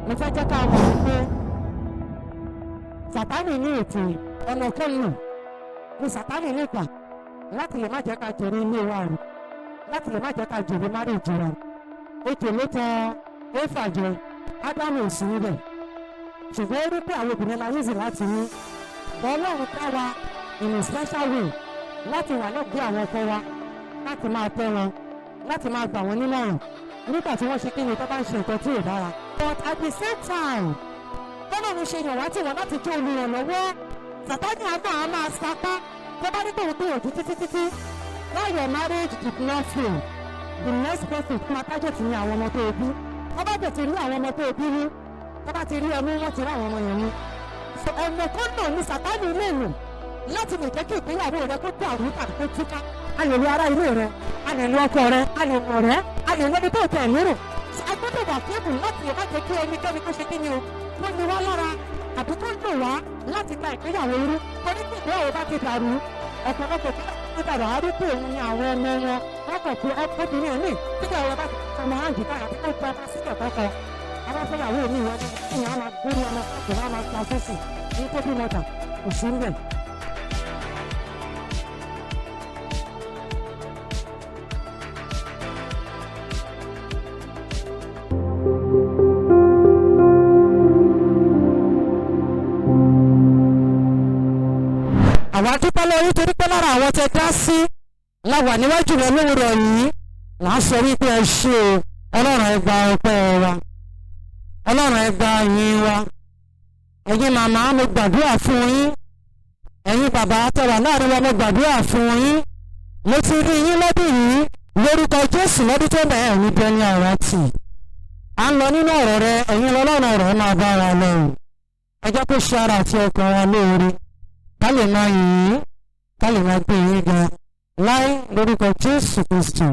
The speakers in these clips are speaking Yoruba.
Mo fẹ́ jẹ́ ká mọ̀ wípé Sàtánì ní ètò ọ̀nà kan nù ní Sàtánì nígbà láti lè má jẹ́ ká jèrè ilé wa rẹ̀, láti lè má jẹ́ ká jèrè marriage wa. Ejò ló tàn Éfà jẹ, Ádámù ò sí níbẹ̀. Ṣùgbọ́n ó rí pé àwọn obìnrin la easy láti ní. Ọlọ́run dá wa in a special way láti wà lẹ́gbẹ̀ẹ́ àwọn ọkọ wa, láti máa tẹ́ wọn, láti máa gbà wọ́n nímọ̀ràn nígbà tí wọ́n ṣe kí ni tó bá ń ṣe nǹkan tí ò dára. But at the same time, bọ́lọ́run ṣe yàn wá tí wọ́n láti jẹ́ olùrànlọ́wọ́, Sàtánì àná á máa sapá tó bá ní kóun gbìyànjú títí títí. Why your marriage did not fail, the next person tó máa target ní àwọn ọmọ tó o bí. Wọ́n bá tẹ̀sí rí àwọn ọmọ tó o bí rí, tó bá ti rí ẹmú, wọ́n ti rí àwọn ọmọ yẹn mú. So ọ̀nà kan náà ní Sàtánì lè lò láti lè jẹ́ kí ìgbéyàwó rẹ kó dàrú tàbí kó túká. A lè lo ará ilé rẹ, a lè lo ọkọ rẹ, a lè lo ọ̀rẹ́, a lè lo ẹni tó tẹ̀ lérò. A gbọ́dọ̀ wà careful láti lè má jẹ́ kí ẹnikẹ́ni kó ṣe kí ni o, kó ní wá lára àbí kó lò wá láti gba ìgbéyàwó irú. Torí tí ìgbéyàwó bá ti dàrú, ọ̀pọ̀lọpọ̀ kí wọ́n dàrú á rí pé òun ni àwọn ọmọ wọn wọ́n kàn pé obìnrin ẹ̀ ní tí ìgbéyàwó bá ti ọmọ àǹjì káyà tí kò gba ọmọ sílẹ̀ kọ́kọ́. Àwọn fẹ́yàwó mi wọn ni ìyẹn á máa gbórí ọmọ káàkiri, á máa gba sósì ní tó bí mọ́tà kò sí ń bẹ̀. Àwa dúpẹ́ lọ́wọ́ yín torí pé lára àwọn tẹ dá sí la wà níwájú rẹ lówùrọ̀ yìí. Là ń sọ wípé ẹ ṣé o. Ọlọ́run, ẹ gba ọpẹ́ wa. Ọlọ́run, ẹ gba ìyìn wa. Ẹ̀yin màmá, mo gbàdúrà fún yín. Ẹ̀yin bàbá tẹ wà láàrin wa, mo gbàdúrà fún yín. Mo ti rí yín lọ́dún yìí, lórúkọ Jésù, lọ́dún tó bẹ̀rẹ̀ ní bẹ́ẹ̀ ní àwa tì à ń lọ nínú ọ̀rọ̀ rẹ. Ẹ̀yin lọ́lọ́run, ọ̀rọ̀ máa bá wa lọ o. Ẹ jẹ́ kó ṣe ara àti ọkàn wa lóore, ká lè máa yìn yín, ká lè máa gbé yín ga láì lórúkọ Jésù Kristi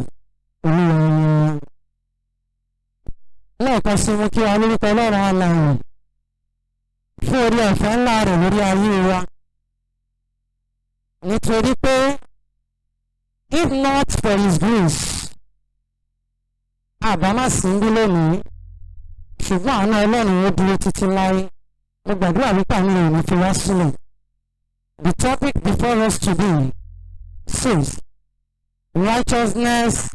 Olúwa wa. Lẹ́ẹ̀kan sí, mú kí wa lórúkọ Ọlọ́run alààyè fún orí ọ̀fẹ́ ńlá rẹ̀ lórí ayé wa, nítorí pé if not for his grace, àbá má sí ń bí lónìí. Ṣùgbọ́n àánú Ọlọ́run ó dúró títí láé. Mo gbàdúrà wípé àánú rẹ̀ ò ní fi wá sílẹ̀. The topic before us today says, "Righteousness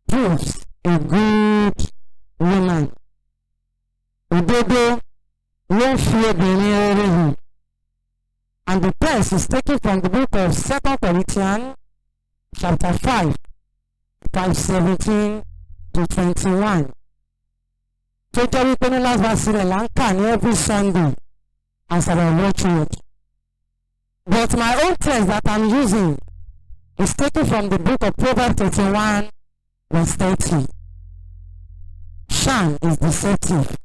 proves a good woman." Òdodo ló ń fi obìnrin rere hàn. And the text is taken from the book of Second Corinthians chapter 5, verse 17 to 21. Tó jẹ́ wípé ní last verse rẹ̀ là ń kà ní every Sunday as our watchword. But my own text that I'm using is taken from the book of Proverbs 31, verse 30. Charm is deceptive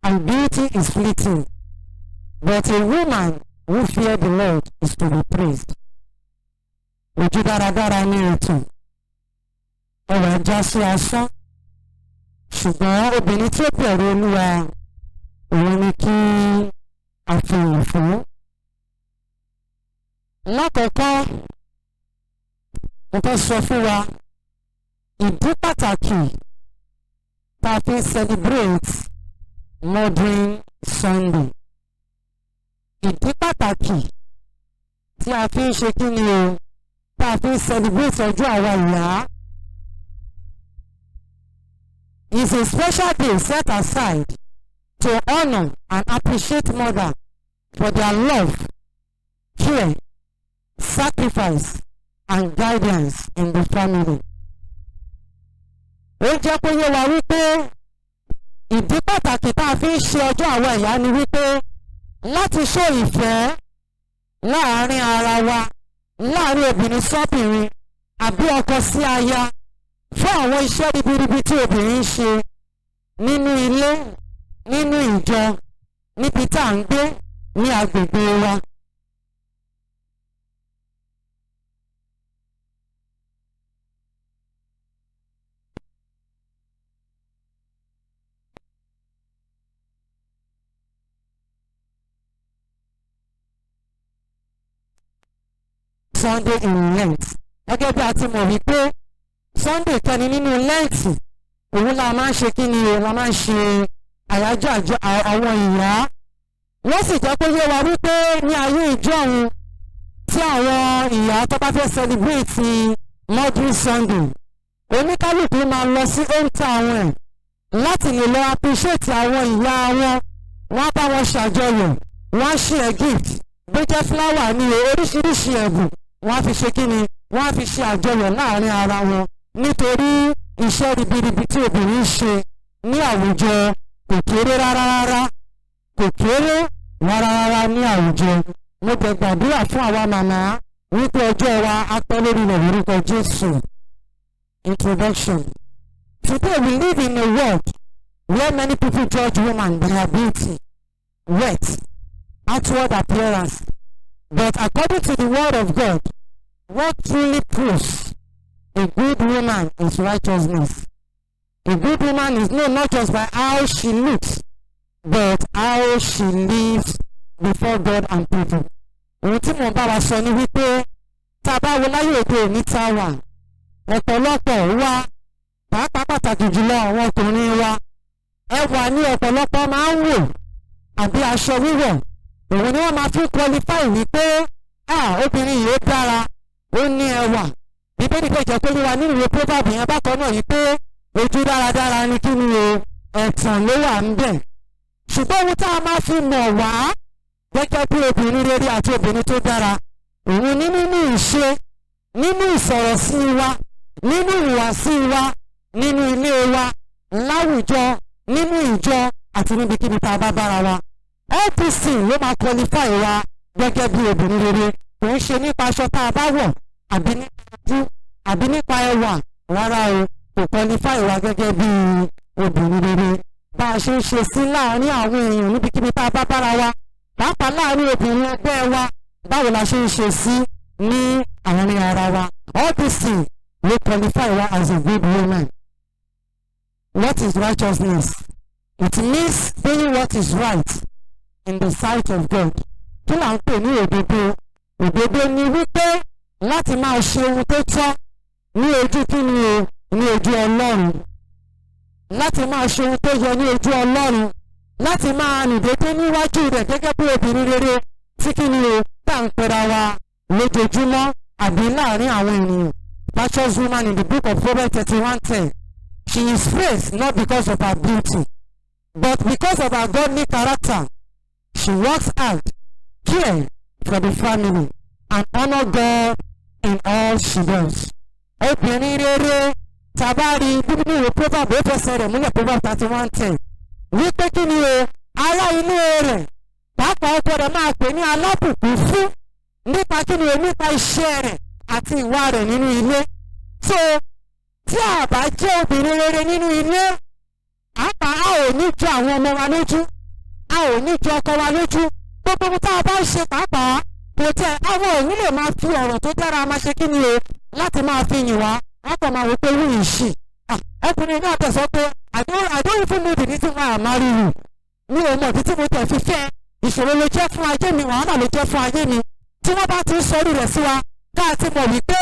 and beauty is fleeting, but a woman who fear the Lord is to be praised. Ojú dáradára ní ètò, ẹwà já sí asán, ṣùgbọ́n obìnrin tí ó bẹ̀rù Olúwa, òun ni kí a fi ìyìn fún. Lákọ̀ọ́kọ́, mo fẹ́ sọ fún wa ìdí pàtàkì tá a fi ń celebrate Mothering Sunday. Ìdí pàtàkì tí a fi ń ṣe kí ni o, tá a fi ń celebrate ọjọ́ àwa ìyá, is a special day set aside to honour and appreciate mother for their love, care, sacrifice and guidance in the family. Ó jẹ́ kó yé wa wípé ìdí pàtàkì tá a fi ń ṣe ọjọ́ àwọn ìyá ni wípé láti ṣó ìfẹ́ láàárín ara wa, láàárín obìnrin sọ́bìnrin àbí ọkọ sí aya, fún àwọn iṣẹ́ ribiribi tí obìnrin ń ṣe nínú ilé, nínú ìjọ, níbi tá à ń gbé, ní agbègbè wa. Sunday in Lent, gẹ́gẹ́ bí a ti mọ̀ wípé Sunday kẹni nínú Lent, òun la máa ń ṣe kí ni o, la máa ń ṣe Àyájọ́ àjọ àwọn ìyá. Wọ́n sì jẹ́ kó yé wa wípé ní ayé ìjọ́un, tí àwọn ìyá tó bá fẹ́ celebrate Mother's Sunday, oníkálukú máa lọ sí hometown ẹ̀ láti lè lọ appreciate àwọn ìyá wọn. Wọ́n á bá wọn ṣàjọyọ̀, wọ́n á ṣe ẹ̀ gift, bó jẹ́ flower ní o, oríṣiríṣi ẹ̀bùn, wọ́n á fi ṣe kí ni, wọ́n á fi ṣe àjọyọ̀ láàrin ara wọn, nítorí iṣẹ́ ribiribi tí obìnrin ń ṣe ní àwùjọ kò kéré rárá rárá, kò kéré rárá rárá ní àwùjọ. Mo bẹ̀ gbàdúrà fún àwa màmá wípé ọjọ́ wa á pẹ́ lórí rẹ̀ lórúkọ Jésù. Introduction. Today we live in a world where many people judge women by her beauty, wealth, outward appearance. But according to the word of God, what truly proves a good woman is righteousness. A good woman is known not just by how she looks, but how she lives before God and people. Ohun tí mò ń bá wa sọ ni wípé tá a bá wo láyé òde òní tá a wà, ọ̀pọ̀lọpọ̀ wa, pàápàá pàtàkì jùlọ àwọn ọkùnrin wa, ẹwà ní ọ̀pọ̀lọpọ̀ máa ń wò àbí aṣọ wíwọ̀. Òun ni wọ́n máa fi qualify wípé, ah, obìnrin yìí ó dára, ó ní ẹwà. Bíbélì pé jẹ́ pé wíwa nínú ìwé Proverb yẹn bákan náà yìí pé ojú dáradára ni kí ni o, ẹ̀tàn ló wà ń bẹ̀. Ṣùgbọ́n ohun tá a máa fi mọ̀ wá gẹ́gẹ́ bí obìnrin rere àti obìnrin tó dára, òun ní nínú ìṣe, nínú ìsọ̀rọ̀ sí wa, nínú ìhùwàsí wa, nínú ilé wa, láwùjọ, nínú ìjọ àti níbikíbi tá a bá bára wa. All these things ló máa qualify wa gẹ́gẹ́ bí obìnrin rere. Kò ń ṣe nípa aṣọ tá a bá wọ̀ àbí nípa ojú àbí nípa ẹwà rárá o, kò qualify wa gẹ́gẹ́ bí obìnrin rere. Bá a ṣe ń ṣe sí láàárín àwọn èèyàn níbikíbi tá a bá bára wa, pàápàá láàárín obìnrin ẹgbẹ́ wa, báwo la ṣe ń ṣe sí ní àárín ara wa, all these things ló qualify wa as a good woman. What is righteousness? It means doing what is right in the sight of God. Kí là ń pè ní òdodo? Òdodo ni wípé láti máa ṣe ohun tó tọ́ ní ojú kí ni o, ní ojú Ọlọ́run, láti máa ṣe ohun tó yẹ ní ojú Ọlọ́run, láti máa rìn dédé níwájú rẹ̀ gẹ́gẹ́ bí obìnrin rere tí kí ni o, tá à ń pera wa lójoojúmọ́ àbí láàrin àwọn ènìyàn. Righteous woman in the book of Proverbs 31:10, she is praised not because of her beauty, but because of her godly character. She works hard, care for the family and honour God in all she does. Obìnrin rere tàbá rí nínú ìwé Proverb, ó fẹsẹ̀ rẹ̀ múlẹ̀, Proverb 31:10, wípé kí ni o, ará inú rẹ̀, pàápàá ọkọ rẹ̀, máa pè ní alábùkún fún nípa kí ni o, nípa iṣẹ́ rẹ̀ àti ìwà rẹ̀ nínú ilé. So tí a bá jẹ́ obìnrin rere nínú ilé, àpá a ò ní jọ àwọn ọmọ wa lójú, a ò ní jọ ọkọ wa lójú. Gbogbo ohun tá a bá ń ṣe pàápàá, kò tẹ àwọn ò ní lè máa fi ọ̀rọ̀ tó dára máa ṣe kí ni o, láti máa fi yìn wá. Wọ́n kàn máa wò pé who is she? Ọkùnrin náà tẹ̀sán pé I don't even know the reason why I marry you. Mi ò mọ̀ ìdí tí mo tẹ̀ fi fẹ́. Ìṣòro ló jẹ́ fún ayé mi, wàhálà ló jẹ́ fún ayé mi. Tí wọ́n bá ti ń sọ orí rẹ̀ sí wa, ká ti mọ̀ wípé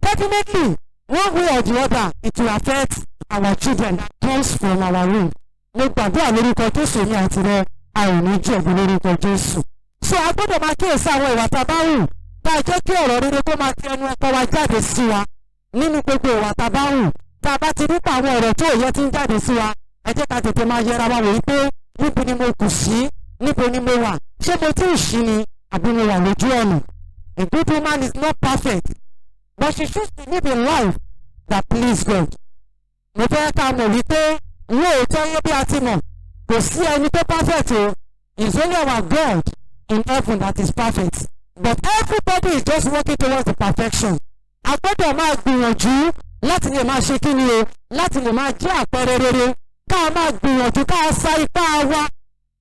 definitely, one way or the other, it will affect our children that comes from our womb. Mo gbàdúrà lórúkọ Jésù, èmi àti rẹ, a ò ní jẹ̀bi lórúkọ Jésù. So a gbọ́dọ̀ máa kíyèsí àwọn ìwà tá a bá hù, tá a jẹ́ kí ọ̀rọ̀ rere kó máa ti ẹnu ọkọ wa jáde sí wa nínú gbogbo ìwà tá a bá hù. Tá a bá ti nípa àwọn ọ̀rọ̀ tó yẹ tí ń jáde sí wa, ẹ jẹ́ ká tètè máa yẹra wa wò wípé níbo ni mo kù sí, níbo ni mo wà, ṣé mo tí ì ṣí ni àbí mo wà lójú ọ̀nà? A good woman is not perfect, but she choose to live a life that please God. Mo fẹ́ ká mọ̀ wípé lóòótọ́ yẹ bí a ti mọ̀, kò sí ẹni tó perfect o. It's only our God in heaven that is perfect, but everybody is just working towards the perfection. A gbọ́dọ̀ máa gbìyànjú láti lè máa ṣe kí ni o, láti lè máa jẹ́ àpẹẹrẹ rere, ká máa gbìyànjú, ká sa ipá wa,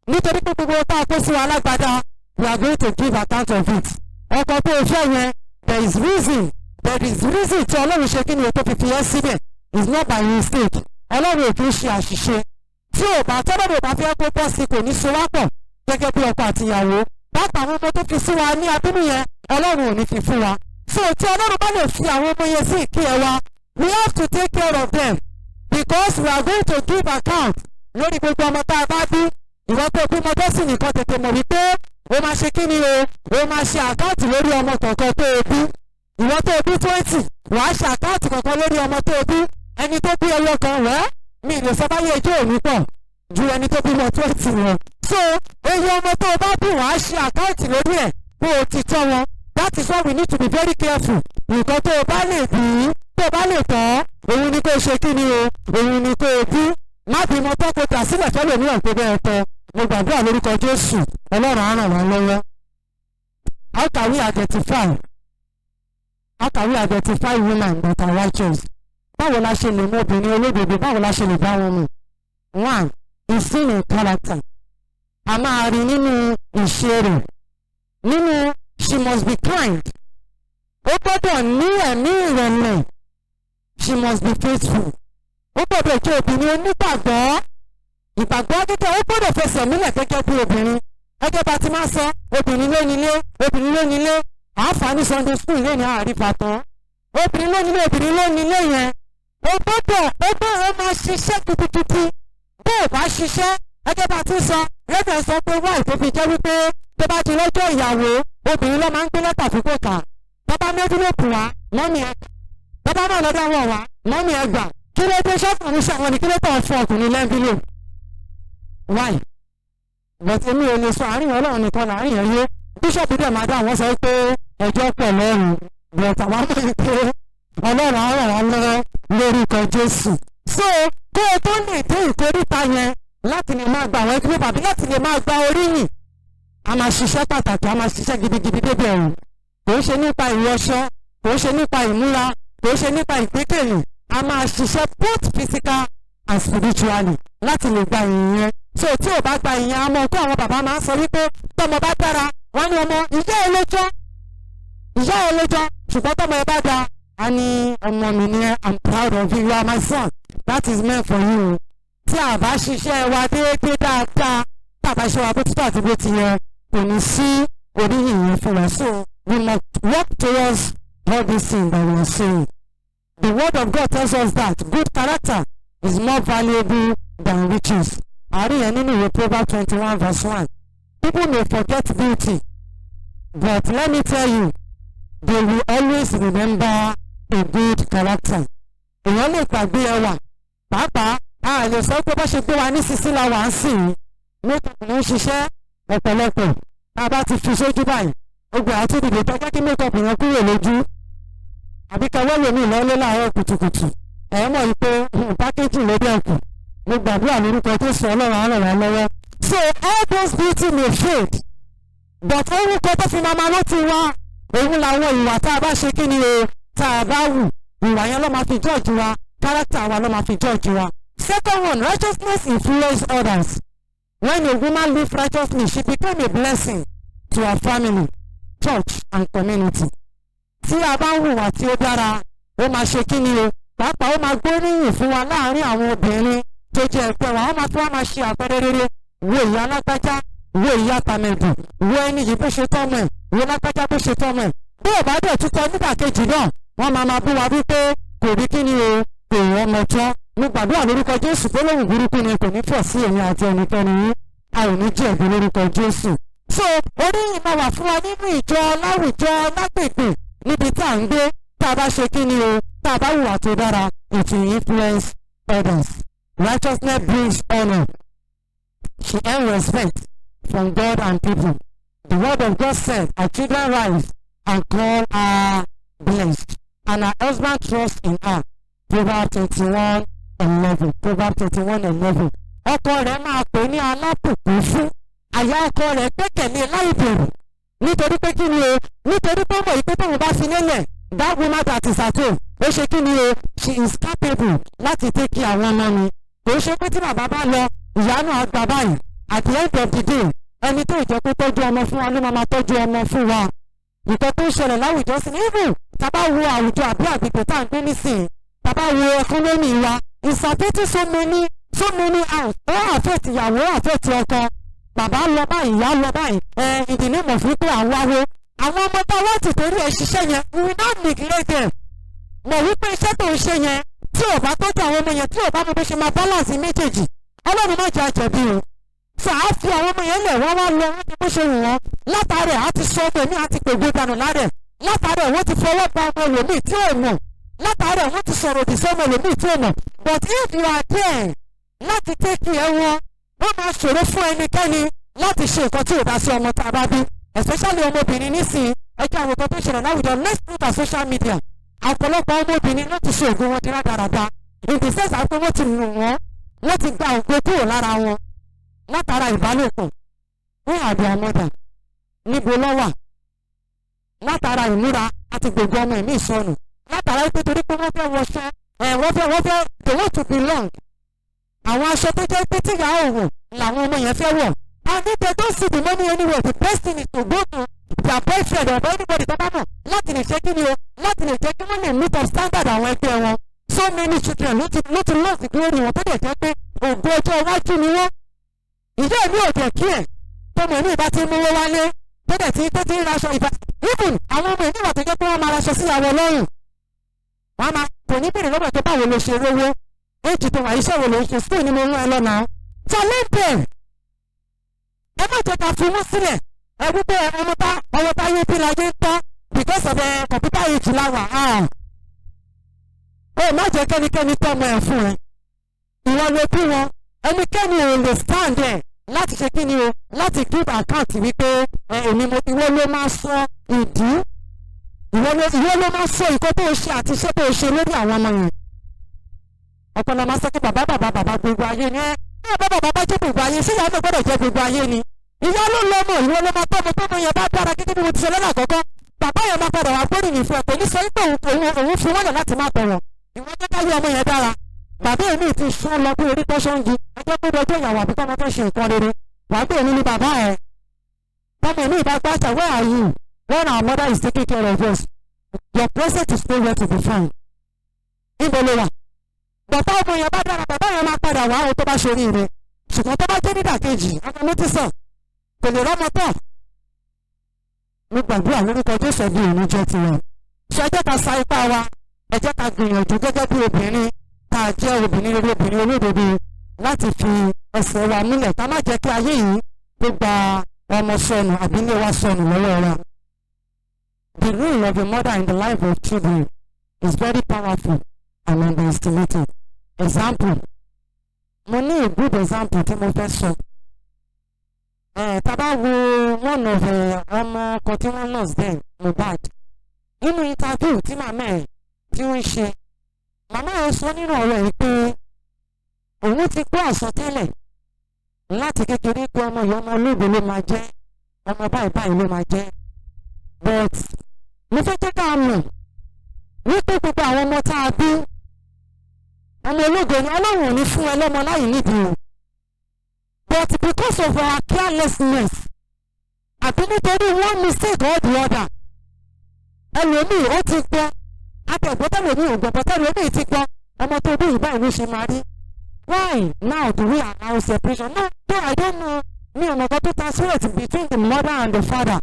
nítorí pé gbogbo tá a kó sí wa lágbádá, we are going to give account of it. Ọkọ tó o fẹ́ yẹn, there is reason tí Ọlọ́run ṣe kí ni o, tó fi fi ẹ́ síbẹ̀. It's not by mistake. Ọlọ́run ò kì í ṣe àṣìṣe. Tí ò bá tọ́lọ́run ò bá fẹ́ kó bọ́ sí, kò ní so wá pọ̀ gẹ́gẹ́ bí ọkọ àti ìyàwó. Pàápàá àwọn ọmọ tó fi sí wa ní abínú yẹn, Ọlọ́run ò ní fi fún wa. So tí Ọlọ́run bá lè fi àwọn ọmọ yẹn sí ìkí ẹ wa, we have to take care of them because we are going to give account lórí gbogbo ọmọ tá a bá bí. Jésù nìkan, tètè mọ̀ wípé o máa ṣe kí ni o, o máa ṣe account lórí ọmọ kọ̀ọ̀kan tó o bí. Ìwọ tó o bí 20, wàá ṣe account kọ̀ọ̀kan lórí ọmọ tó o bí. Ẹni tó bí ẹyọ kan rẹ̀, mi lè sọ báyé ẹjọ́ òní pọ̀ ju ẹni tó bímọ 20 lọ. So iye ọmọ tó o bá bí, wàá ṣe account lórí ẹ̀ bó o ti tọ́ wọn. That is why we need to be very careful. Nǹkan tó o bá lè bí, tó o bá lè tọ́, òun ni kó o ṣe kí ni o, òun ni kó o bí. Má bímọ tó kó tà sílẹ̀ fẹ́lòmíràn tó bẹ́ẹ̀ tọ́. Mo gbàdúrà lórúkọ Jésù, Ọlọ́run á ràn wá lọ́wọ́. How can we identify? How can we identify women that are righteous? Báwo la ṣe lè mú obìnrin olódodo? Báwo la ṣe lè bá wọn mọ̀? One is seen in character. A máa rí nínú ìṣe rẹ̀. Nínú, she must be kind. Ó gbọ́dọ̀ ní ẹ̀mí ìrẹ̀lẹ̀. She must be faithful. Ó gbọ́dọ̀ jẹ́ obìnrin onígbàgbọ́. Ìgbàgbọ́ gẹ́gẹ́, ó gbọ́dọ̀ fẹsẹ̀ múlẹ̀ gẹ́gẹ́ bí obìnrin. Gẹ́gẹ́ bá ti máa sọ, obìnrin ló nílé, obìnrin ló nílé. Àǹfààní Sunday school lé ní àárín fàtán. Obìnrin ló nílé, obìnrin ló nílé yẹn. Ó gbọ́dọ̀ máa ṣiṣẹ́ tutututu. Bó o bá ṣiṣẹ́, gẹ́gẹ́ bá ti sọ, rẹ́fẹ̀ sọ pé wáì tó fi jẹ́ wípé tó bá di lọ́jọ́ ìyàwó, obìnrin ló máa ń gbé lẹ́tà fún kò kà. Bàbá mẹ́dúlópù wá, mummy ẹ. Bàbá náà lọ́dọ̀ wọn wá, mummy ẹ gbà. Kí ló dé? Ṣọ́kùnrin ṣàwọn ni? Kí ló tọ̀ fún ọkùnrin l'envelope? Why? But èmi ò lè sọ àárín, Ọlọ́run nìkan láàrin yẹn yé. Bíṣọ̀pù dẹ̀ máa dá àwọn sọ pé ẹjọ́ pọ̀ lọ́rùn, but àwa mọ̀ pé Ọlọ́run á ràn wá lọ́wọ́ lórúkọ Jésù. So kó o tó lè dé ìkóríta yẹn láti lè máa gba àwọn ẹgbẹ́ bàbí, láti lè máa gba oríyìn, a máa ṣiṣẹ́ pàtàkì, a máa ṣiṣẹ́ gidigidi débi ẹ̀rù. Kò ń ṣe nípa ìwọṣọ, kò ń ṣe nípa ìmúra, kò ń ṣe nípa ìgbékèlè. A máa ṣiṣẹ́ both physical and spiritually láti lè gba ìyìn yẹn. So tí ò bá gba ìyìn, àmọ́ kó àwọn bàbá máa ń sọ wípé tọmọ bá dára, wọ́n ní ọmọ ìyá ẹ lójọ́, ìyá ẹ lójọ́. Ṣùgbọ́n tọmọ ẹ bá da, a ní ọmọ mi ni ẹ, I'm proud of you, you are my son, that is meant for you. Tí a bá ṣiṣẹ́ wa déédéé dáadáa, tá a bá ṣe wa bó ti tọ́ àti bó ti yẹ, kò ní sí oríyìn yẹn fún wa. So we must work towards all these things that we are saying. The word of God tells us that good character is more valuable than riches. Àárín yẹn nínú ìwé Proverbs 21 verse 1. People may forget beauty, but let me tell you, they will always remember a good character. Èèyàn lè gbàgbé ẹwà, pàápàá a lè sọ pé bá ṣe gbé wa ní sísí la wà ń sìn makeup ló ń ṣiṣẹ́. Ọ̀pọ̀lọpọ̀ tá a bá ti fi sójú báyìí, gbogbo àti ìdìbò tó jẹ́ kí makeup yẹn kúrò lójú, àbí kẹwọ́ lómi ìlọ́lé láàárọ̀ kùtùkùtù, ẹ̀ mọ̀ yìí pé pákéjì ló dẹ̀ kù. Mo gbàdúrà lórúkọ Jésù, Ọlọ́run á ràn wá lọ́wọ́. So all those beauty may fade, but orúkọ tó fi máa ma rántí wa, òun làwọn ìwà tá a bá ṣe kí ni o, tá a bá wù. Ìwà yẹn ló máa fi judge wa, character wa ló máa fi judge wa. Second one, righteousness influence others. When a woman live righteously, she become a blessing to her family, church and community. Tí a bá ń hùwà tí ó dára, ó máa ṣe kí ni o, pàápàá ó máa gbóríyìn fún wa láàárín àwọn obìnrin tó jẹ́ ẹgbẹ́ wa. Wọ́n máa tún wá máa ṣe àpẹẹrẹ rere: wo ìyá alágbájá, wo ìyá tàmẹ̀dù, wo ẹni yìí bó ṣe tọ́mọ ẹ̀, wo lágbájá bó ṣe tọ́mọ ẹ̀. Bí ò bá dẹ̀ tútọ́ nígbàkejì náà, wọ́n máa máa bú wa wípé kò rí kí ni o, kò wọ́n mọ̀ tán. Mo gbàdúrà lórúkọ Jésù, gbólóhùn burúkú ni kò ní fọ̀ sí èmi àti ẹnikẹ́ni yín. A ò ní jẹ̀bi lórúkọ Jésù. So oríyìn máa wà fún wa nínú ìjọ, láwùjọ, lágbègbè níbi tá à ń gbé. Tá a bá ṣe kí ni o, tá a bá hùwà tó dára, it will influence others. Righteousness brings honour. She earn respect from God and people. The word of God said, "Her children rise and call her blessed, and her husband trusts in her." Proverbs 21:11. Proverbs 21:11. Ọkọ rẹ̀ máa pè ní alábùkún fún. Àyà ọkọ rẹ̀ gbẹ́kẹ̀lé láì bẹ̀rù. Nítorí pé kí ni o? Nítorí pé mọ̀ ìpé tóun bá fi lélẹ̀, that woman that is at home, ó ṣe kí ni o? She is capable láti take care àwọn ọmọ mi. Kò ṣe pé tí bàbá bá lọ, ìyá náà gba báyìí. At the end of the day, ẹni tó ìjẹ́ pé tọ́jú ọmọ fún wa ló máa ma tọ́jú ọmọ fún wa. Nǹkan tó ń ṣẹlẹ̀ láwùjọ sí ni, even tá bá wo àwùjọ àbí àgbègbè tá à ń gbé nísìnyí, tá bá wo economy wa, it's affecting so many, so many house. Ó affect ìyàwó, ó affect ọkọ. Bàbá lọ báyìí, ìyá lọ báyìí. Ẹ in the name of wípé àwọn awo àwọn ọmọ tá wọ́n ti torí ẹ̀ ṣiṣẹ́ yẹn, we will not neglect them. Mọ̀ wípé iṣẹ́ tó ń ṣe yẹn, tí ò bá tọ́jú àwọn ọmọ yẹn, tí ò bá mọ bó ṣe máa balance méjèèjì, Ọlọ́run má jẹ́ àjẹbí o. So a fi àwọn ọmọ yẹn lẹ̀, wọ́n wá lọ, wọ́n ti bó ṣe wù wọ́n. Látàrẹ̀ á ti sọ ọmọ mi, á ti pègbè dànù lárẹ̀. Látàrẹ̀ wọ́n ti fọwọ́ ba ọmọ ẹlòmíì tí ò mọ̀. Látàrẹ̀ wọ́n ti sọ̀rọ̀ òdì sí ọmọ ẹlòmíì tí ò mọ̀. But if you are there láti take care wọn, wọ́n máa ṣòro fún ẹnikẹ́ni láti ṣe nǹkan tí ò bá sí ọmọ tá a bá bí, especially ọmọbìnrin nísìnyí. Ẹjọ́ àwọn nǹkan tó ṣẹlẹ̀ láwùjọ, let's look at social media. Ọ̀pọ̀lọpọ̀ ọmọbìnrin ló ti ṣe ògùn wọn di rádaràda, in the sense àpé wọ́n ti lù wọ́n, wọ́n ti gba ògo kúrò lára wọn látara ìbálòpọ̀. Wọ́n àbí àmọ́dà níbo ló wà? Látara ìmúra àti gbogbo ọmọ ẹ̀mí ìsọnù, látara pé torí pé wọ́n fẹ́ wọṣọ ẹ̀, wọ́n fẹ́, they want to belong. Àwọn aṣọ tó jẹ́ pé tíyà òwò làwọn ọmọ yẹn fẹ́ wọ̀, and if they don't see the money anywhere, the best thing is to go to their boyfriend or anybody tó bá mọ̀ láti lè ṣe kí ni o, láti lè jẹ́ kí wọ́n lè meet up standard àwọn ẹgbẹ́ wọn. So many children ló ti lost the glory wọn, tó dẹ̀ jẹ́ pé ògo ọjọ́ iwájú ni wọ́n. Ìyá mi ò jẹ́ kí ẹ̀ tọmọ mi bá ti mówó wálé, tó dẹ̀ ti tó ti ń raṣọ ìfà. Even àwọn ọmọ ìlú wà tó jẹ́ pé wọ́n máa raṣọ sí ìyàwó ọlọ́run, wọ́n máa kò ní bèrè lọ́wọ́ tó báwo ló ṣe rówó, éjì tó wà, iṣẹ́ wo ló ń ṣe, school ni mo rán ẹ lọ́nà. Challenge them. Ẹ má jẹ́ ká fi wọ́n sílẹ̀. Ẹ wípé ọmọ tá ọmọ táyé bí láyé ń tọ́ because of computer age la wà. Ó má jẹ́ kẹ́nikẹ́ni tọ́ ọmọ ẹ̀ fún ẹ. Ìwọ ló bí wọn. Ẹnikẹ́ni ò lè stand ẹ̀ láti ṣe kí ni o, láti give account wípé ẹ èmi mo. Ìwọ ló máa sọ ìdí, ìwọ ló máa sọ ìkọ́ tó o ṣe àti iṣẹ́ tó o ṣe lórí àwọn ọmọ yẹn. Ọ̀pọ̀lọpọ̀ máa sọ pé bàbá, bàbá, bàbá gbogbo ayé ni ẹ. Bí bàbá, bàbá bá jẹ́ gbogbo ayé, ṣé ìyá náà gbọ́dọ̀ jẹ́ gbogbo ayé ni? Ìyá ló lọ mọ̀, ìwọ ló máa tọ́ ọmọ. Tọ́mọ yẹn bá dára, gẹ́gẹ́ bí mo ti sọ lọ́nà àkọ́kọ́, bàbá yẹn máa padà wá gbóríyìn fún ẹ. Kò ní sọ pé òun fi wọ́n lẹ̀ láti má tọrọ. Ìwọ jẹ́ káyé ọmọ yẹn dára. Bàbá èmi ti sún lọ pé orí tọ́ṣọ́ ń gi ẹjọ́ pé ọjọ́ ìyàwó àbí tọ́mọ fẹ́ ṣe nǹkan rere, wàá pè mí ní bàbá ẹ̀. Tọ́mọ mi ìbá gbàṣà, where are you when our mother is taking care of us? Your presence is nowhere to be found. Níbo ló wà? Bàbá ọmọ yẹn bá dára, bàbá yẹn máa padà wá ohun tó bá ṣe oríire. Ṣùgbọ́n tó bá jẹ́ nídàkejì, ọmọ ló ti sàn, kò lè rọ́mọ tán. Mo gbàdúrà lórúkọ Jésù, ẹbí òun jẹ́ tiwọn. Ṣe ẹ jẹ́ ká sa ipá wa, ẹ jẹ́ ká gbìyànjú gẹ́gẹ́ bí obìnrin tá a jẹ́, obìnrin rere, obìnrin olódodo, láti fi ẹsẹ̀ wa múlẹ̀, ká má jẹ́ kí ayé yìí tó gba ọmọ sọnù àbí ilé wa sọnù lọ́wọ́ wa. The role of a mother in the life of children is very powerful and underestimated. Example, mo ní a good example tí mo fẹ́ sọ. Ẹ̀ tá bá wo one of ọmọ kan tí wọ́n nurse then, Mohbad, nínú interview tí màmá ẹ̀ tí ó ń ṣe, màmá ẹ̀ sọ nínú ọ̀rọ̀ ẹ̀ pé òun ti gbọ́ àsọtẹ́lẹ̀ láti kékeré pé ọmọ yìí, ọmọ olóògbé ló máa jẹ́, ọmọ báyìí báyìí ló máa jẹ́. But mo fẹ́ jẹ́ ká mọ̀ wípé gbogbo àwọn ọmọ tá a bí, ọmọ ológo ni. Ọlọ́run ò ní fún ẹ lọ́mọ láì nídìí o, but because of our carelessness àbí nítorí one mistake or the other, ẹlòmíì ó ti gbọ́ akẹ́gbọ́, tẹlòmíì ò gbọ́, but ẹlòmíì ti gbọ́, ọmọ tó bí ìbáyìí ló ṣe máa rí. Why now do we allow separation? No, I don't know. Mi ò mọ̀ kan tó translate between the mother and the father,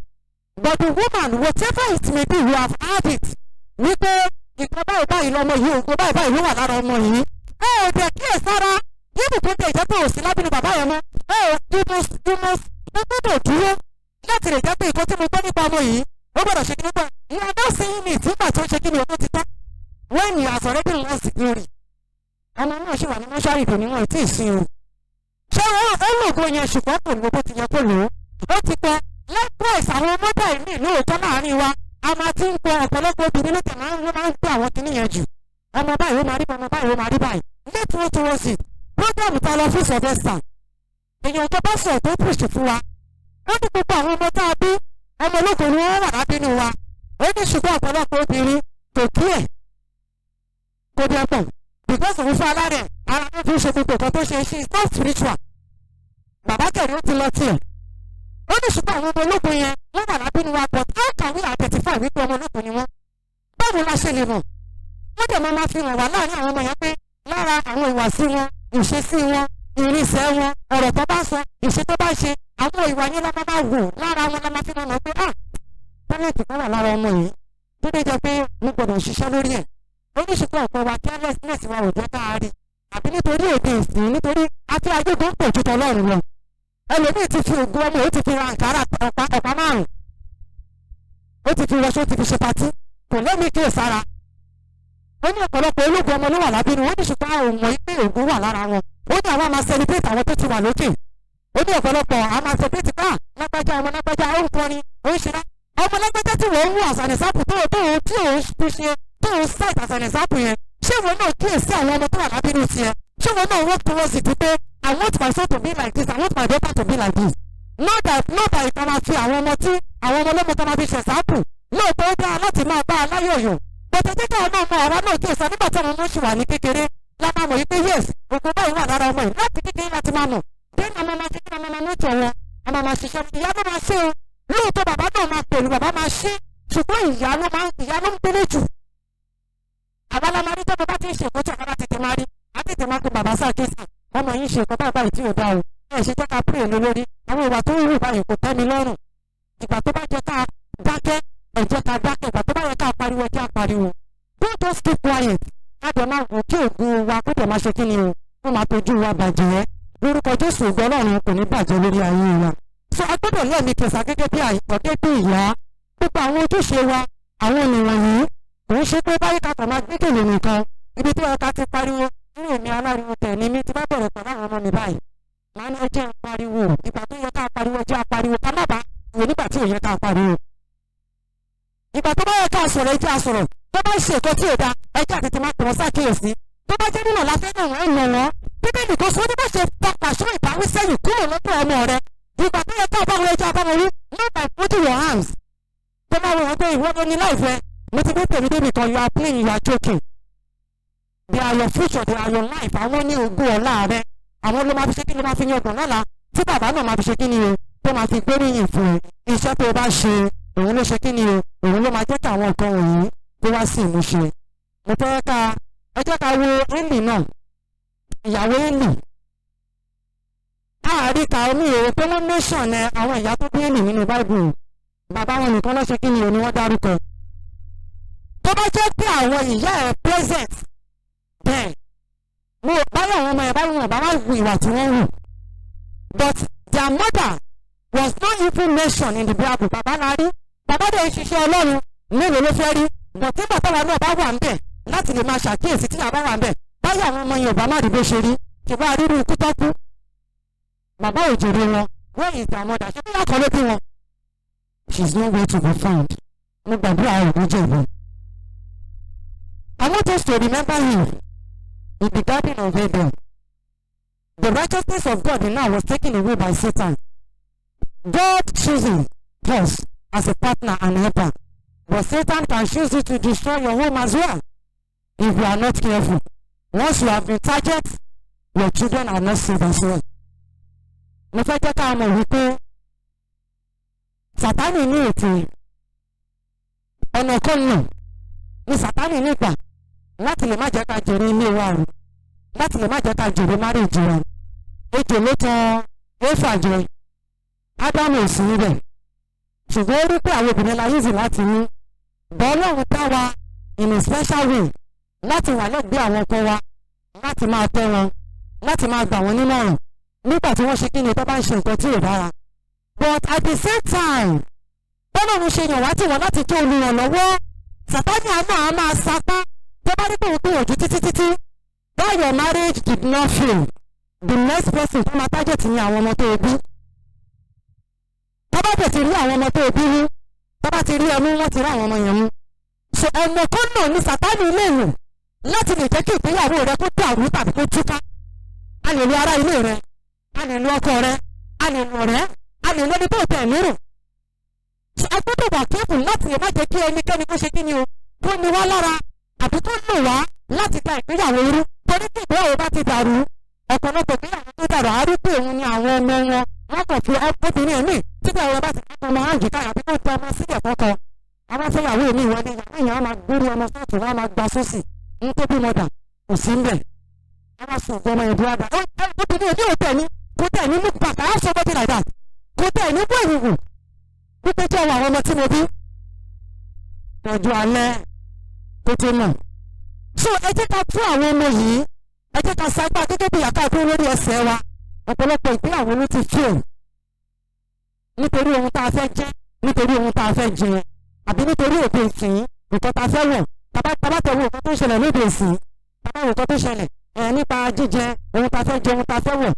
but the woman, whatever it may be, we have had it wípé nǹkan báyìí báyìí lọmọ yìí, nǹkan báyìí báyìí ló wà lára ọmọ yìí. Ẹ ò dẹ̀ kíyè sára ibùkún tẹ ìjẹ́ pé ò sí lábínú bàbá yẹn mọ́. Ẹ ò you must ó gbọ́dọ̀ dúró láti lè jẹ́ pé nǹkan tí mo gbọ́ nípa ọmọ yìí, ó gbọ́dọ̀ ṣe kí nípa. You are not saying it nígbà tó ń ṣe kí ni o, tó ti tán, when he has already lost the glory. Ọmọ náà ṣì wà ní mọ́ṣúárì, ìdò níwọ̀n tí ì sin o. Ṣé ó lògo yẹn, ṣùgbọ́n kò lò bó ti yẹ kó lò ó, ó ti pẹ́. Likewise, àwọn mother ìmí lóòótọ́ láàrin wa, a máa ti ń pọ ọ̀pọ̀lọpọ̀ obìnrin ló tẹ̀ máa ń ló máa ń gbé àwọn kinní yẹn jù. Ọmọ báyìí ó máa rí, ọmọ báyìí ó máa rí báyìí. Let's go towards it. Program ta lọ fún Sylvester, èèyàn tó bá sọ̀rọ̀ tó pèsè fún wa, ó ní gbogbo àwọn ọmọ tá a bí, ọmọ ológo ni wọ́n wà lábínú wa. Ó ní ṣùgbọ́n ọ̀pọ̀lọpọ̀ obìnrin kò kí ẹ̀ kò dẹ̀ pọ̀ because òun fún alárẹ̀ ara wọn fi ń ṣe gbogbo nǹkan tó ṣe. Ṣe is not spiritual. Bàbá kẹrin ó ti lọ tiẹ̀. Ó ní ṣùgbọ́n àwọn ọmọ ológun yẹn, wọ́n wà lábínú wa, but how can we identify wípé ọmọ ológun ni wọ́n? Báwo la ṣe lè mọ̀? Wọ́n dẹ̀ máa ma fi hàn wá láàrin àwọn ọmọ yẹn pé lára àwọn ìwàsí wọn, ìṣesí wọn, ìrìnsẹ̀ wọn, ọ̀rọ̀ tó bá sọ, ìṣe tó bá ṣe, àwọn ìwà yẹn la máa wò lára wọn, la máa fi mọ̀ pé, ah, talent kan wà lára ọmọ yìí tó dé jẹ́ pé mo gbọ́dọ̀ ṣiṣẹ́ lórí ẹ̀. Oníṣùpọ̀ ọ̀pọ̀ wa, carelessness wa ò jẹ́ ká rí, àbí nítorí òde ìsìn, nítorí afẹ́ ayé gan pọ̀ ju tọlọ́run lọ. Ẹlòmíì ti fi ògùn ọmọ, ó ti fi ra àǹkárá ọ̀pá 5, ó ti fi wọṣọ, ó ti fi ṣe party, kò lẹ́mìí kíyè sára. Ó ní ọ̀pọ̀lọpọ̀ ológun ọmọ ló wà lábínú wọ́n ní, ṣùgbọ́n àwọn mọ̀ pé ògùn wà lára wọn. Ó ní àwa máa celebrate àwọn tó ti wà lókè. Ó ní ọ̀pọ̀lọpọ̀ a máa celebrate ká lágbájá, ọmọ lágbájá, ó ń kọrin, ó ń ṣe lá ọmọ lágbájá tí wọ́n ń wù as an example tó tí òun fi ṣe, tó ń cite as an example yẹn. Ṣé ìwọ náà kíyèsí àwọn ọmọ tó wà lábínú tiẹ̀? Ṣé ìwọ náà work towards it pé I want my son to be like this, I want my daughter to be like this? Not that ìka máa fi àwọn ọmọ tí àwọn ọmọ ọlọ́mọ tó máa fi ṣe example. Lóòótọ́, ó dáa láti máa bá aláyọ̀yọ̀, bọ̀dẹ̀ jẹ́ káwọn náà mọ àwa náà kíyèsí nígbà tí àwọn ọmọ ṣì wà ní kékeré la máa mọ̀ yìí pé yes, ògùn báyìí wà lára ọmọ yìí. Láti kékeré láti máa mọ̀. Then a máa máa ṣe kí a máa máa mọ́tò wọn, a máa máa ṣiṣẹ́. Ìyá ló máa ṣe o. Lóòótọ́, bàbá náà máa pẹ̀lú, bàbá máa ṣe, ṣùgbọ́n ìyá ló ń gbélé jù. Àwa la máa rí tọ́pọ̀ bá ti ń ṣe nǹkan tí àbá tètè máa rí, á tètè máa pe bàbá sáà kéésì: ọmọ yìí ṣe nǹkan báyìí báyìí tí ò dáa o, ẹ ṣe jẹ́ ká pray lé lórí. Àwọn ìwà tó ń hù báyìí kò tẹ́ mi lọ́rùn. Ìgbà tó bá jẹ́ ká dákẹ́, ẹ jẹ́ ká dákẹ́. Ìgbà tó bá yẹ ká pariwo, ẹ jẹ́ á pariwo. Don't just keep quiet. Ká dẹ̀ máa wò kí ògùn wa kó dẹ̀ máa ṣe kí ni o, kó máa tójú wa bàjẹ́. Lórúkọ Jésù, ògo Ọlọ́run kò ní bàjẹ́ lórí ayé wa. So a gbọ́dọ̀ lẹ́ẹ̀mí kẹsà gẹ́gẹ́ bí àyíkọ́, gẹ́gẹ́ bí ìyá. Gbogbo àwọn ojúṣe wa, àwọn ènìyàn yìí, kò ń ṣe pé báyìí ká kàn máa gbẹ́kẹ̀lé nìkan. Ibi tí wọn ká ti pariwo nínú èmi, aláriwo tẹ̀ ní mi. Ti bá bẹ̀rẹ̀ pẹ̀lú àwọn ọmọ mi báyìí, màá ní ẹ jẹ́ n pariwo. Ìgbà tó yẹ ká pariwo, ẹ jẹ́ á pariwo, ká má bàa wò nígbà tí ò yẹ ká pariwo. Ìgbà tó bá yẹ ká sọ̀rọ̀, ẹ jẹ́ á sọ̀rọ̀. Tó bá ṣe nǹkan tí ò dáa, ẹ jẹ́ àtètè máa pè wọ́n sákìyèsí. Tó bá jẹ́ nínú láfẹ́ náà, wọ́n nà wọ́n. Bíbélì kò sọ ní bá ṣe pa pàṣọ ìbáwí sẹ́yìn kúrò lọ́dọ̀ ọmọ rẹ. Ìgbà tó yẹ ká bá wọn, ẹ jẹ́ á bá wọn wí, not by putting your hands. Tó bá wọn pé ìwọ ló ní láìfẹ́, mo ti gbé tèmi débi kan, you are playing, you are joking. They are your future, they are your life. Àwọn ní ogún ọ̀la rẹ. Àwọn ló máa fi ṣe kí ló máa fi yan ọgbọ̀n lọ́la, tí bàbá náà máa fi ṣe kí ni o, tó máa fi gbóríyìn fún ẹ. Iṣẹ́ tó o bá ṣe, òun ló ṣe kí ni o, òun ló máa jẹ́ kí àwọn nǹkan wọ̀nyí kó wá sí ìmúṣẹ. Mo fẹ́ ká ẹ jẹ́ ká wo Élì náà, ìyàwó Élì. Àárí ka omi èrò pé wọ́n mention ẹ àwọn ìyá tó bí Élì nínú Báìbù. Bàbá wọn nìkan ló ṣe kí ni o, ni wọ́n dárúkọ. Tó bá jẹ́ pé àwọn ìyá ẹ̀ present bẹ́ẹ̀, mo báyọ̀ àwọn ọmọ ẹ̀ báyọ̀ wọn bá wá hu ìwà tí wọ́n hù, but their mother was not even mentioned in the Bible. Bàbá la rí, bàbá dẹ̀ ń ṣiṣẹ́ Ọlọ́run, mélòó ló fẹ́ rí? But tí bàbá wa náà bá wà ńbẹ̀ láti lè máa ṣàkíyèsí, tí àbá wà ńbẹ̀, báyọ̀ àwọn ọmọ yẹn ò bá má rí bó ṣe rí. Ṣùgbọ́n àrírú ikú tó kú, bàbá ò jèrè wọn. Where is their mother? Ṣé bí wọ́n kọ́ ló bí wọn? She is nowhere to be found. Mo gbàdúrà, ò ní jẹ̀bi. I want us to remember him in the Garden of Eden. The righteousness of God now was taken away by Satan. God choosing us as a partner and helper. But Satan can choose you to destroy your home as well if you are not careful. Once you have been targeted, your children are not safe as well. Mo fẹ́ jẹ́ ká mọ̀ wípé Sátánì ní ètò. Ọ̀nà kan nù ní Sátánì nígbà láti lè má jẹ́ ká jèrè ilé wa o, láti lè má jẹ́ ká jèrè marriage wa. Ejò ló tan Éfà jẹ. Ádámù ò sí níbẹ̀, ṣùgbọ́n ó rí pé àwọn obìnrin la easy láti mú bọ́. Ọlọ́run dá wa in a special way láti wà lẹ́gbẹ̀ẹ́ àwọn ọkọ wa, láti máa tọ́ wọn, láti máa gbà wọ́n nímọ̀ràn nígbà tí wọ́n ṣe kí ni, tó bá ń ṣe nǹkan tí ò dára. But at the same time, bọ́lọ́run ṣe yàn wá tí wọ́n láti tó olùrànlọ́wọ́, Sàtánì àná á máa sapá. Tó bá rí pé òun gbìyànjú títí títí that your marriage did not fail, the next person tó máa target ní àwọn ọmọ tó o bí. Tó bá bẹ̀ ti rí àwọn ọmọ tó o bí mú, tó bá ti rí ẹmú, wọ́n ti rí àwọn ọmọ yẹn mú. So ọ̀nà kan náà ní Sàtánì lè lò láti lè jẹ́ kí ìgbéyàwó rẹ kó dàrú tàbí kó túká. A lè lo ará ilé rẹ, a lè lo ọkọ rẹ, a lè lo ọ̀rẹ́, a lè lo ẹni tó tẹ̀ lérò. So a gbọ́dọ̀ wà careful láti lè má jẹ́ kí ẹnikẹ́ni kó ṣe kí ni o, kó ní wá lára àbí kó lò wá láti gba ìgbéyàwó irú. Torí tí ìgbéyàwó bá ti dàrú, ọ̀pọ̀lọpọ̀ ìgbéyàwó tó dàrú, á rí pé òun ni àwọn ọmọ wọn, wọ́n kàn fi obìnrin ẹ̀mí tí ìgbéyàwó bá ti kọ́ ọmọ àjùká àbí kó tẹ ọmọ sílẹ̀ fọ́kọ. Àwọn afẹ́yàwó mi wọlé, ìyàwó yẹn á máa gbórí ọmọ sọ́ọ̀tù, wọn á máa gba sósì ń tó bímọ dà kò sí ń bẹ̀. Wọ́n á sọ ọ̀gbọ́n ọmọ yẹn dúró. Obìnrin èmi ò tẹ̀ ní kò tẹ̀ ní look back. I have somebody like that, kò tẹ̀ ní bó ìwù wípé jẹ́ àwọn ọmọ tí mo bí ọjọ́ alẹ́ tó tó náà. So ẹ jẹ́ ká tún àwọn ọmọ yìí, ẹ jẹ́ ká sápá gẹ́gẹ́ bí ìyàtọ̀ àdúró lórí ẹsẹ̀ wa. Ọ̀pọ̀lọpọ̀ ìgbéyàwó ló ti fail. Nítorí ohun tá a fẹ́ jẹ́, nítorí ohun tá a fẹ́ jẹ, àbí nítorí òde ìsìn, nǹkan tá a fẹ́ wọ̀. Tàbá tẹ̀ wo nǹkan tó ń ṣẹlẹ̀ lóde ìsìn, tàbá wo nǹkan tó ṣẹlẹ̀ ẹ̀ nípa jíjẹ, ohun tá a fẹ́ jẹ, ohun tá a fẹ́ wọ̀,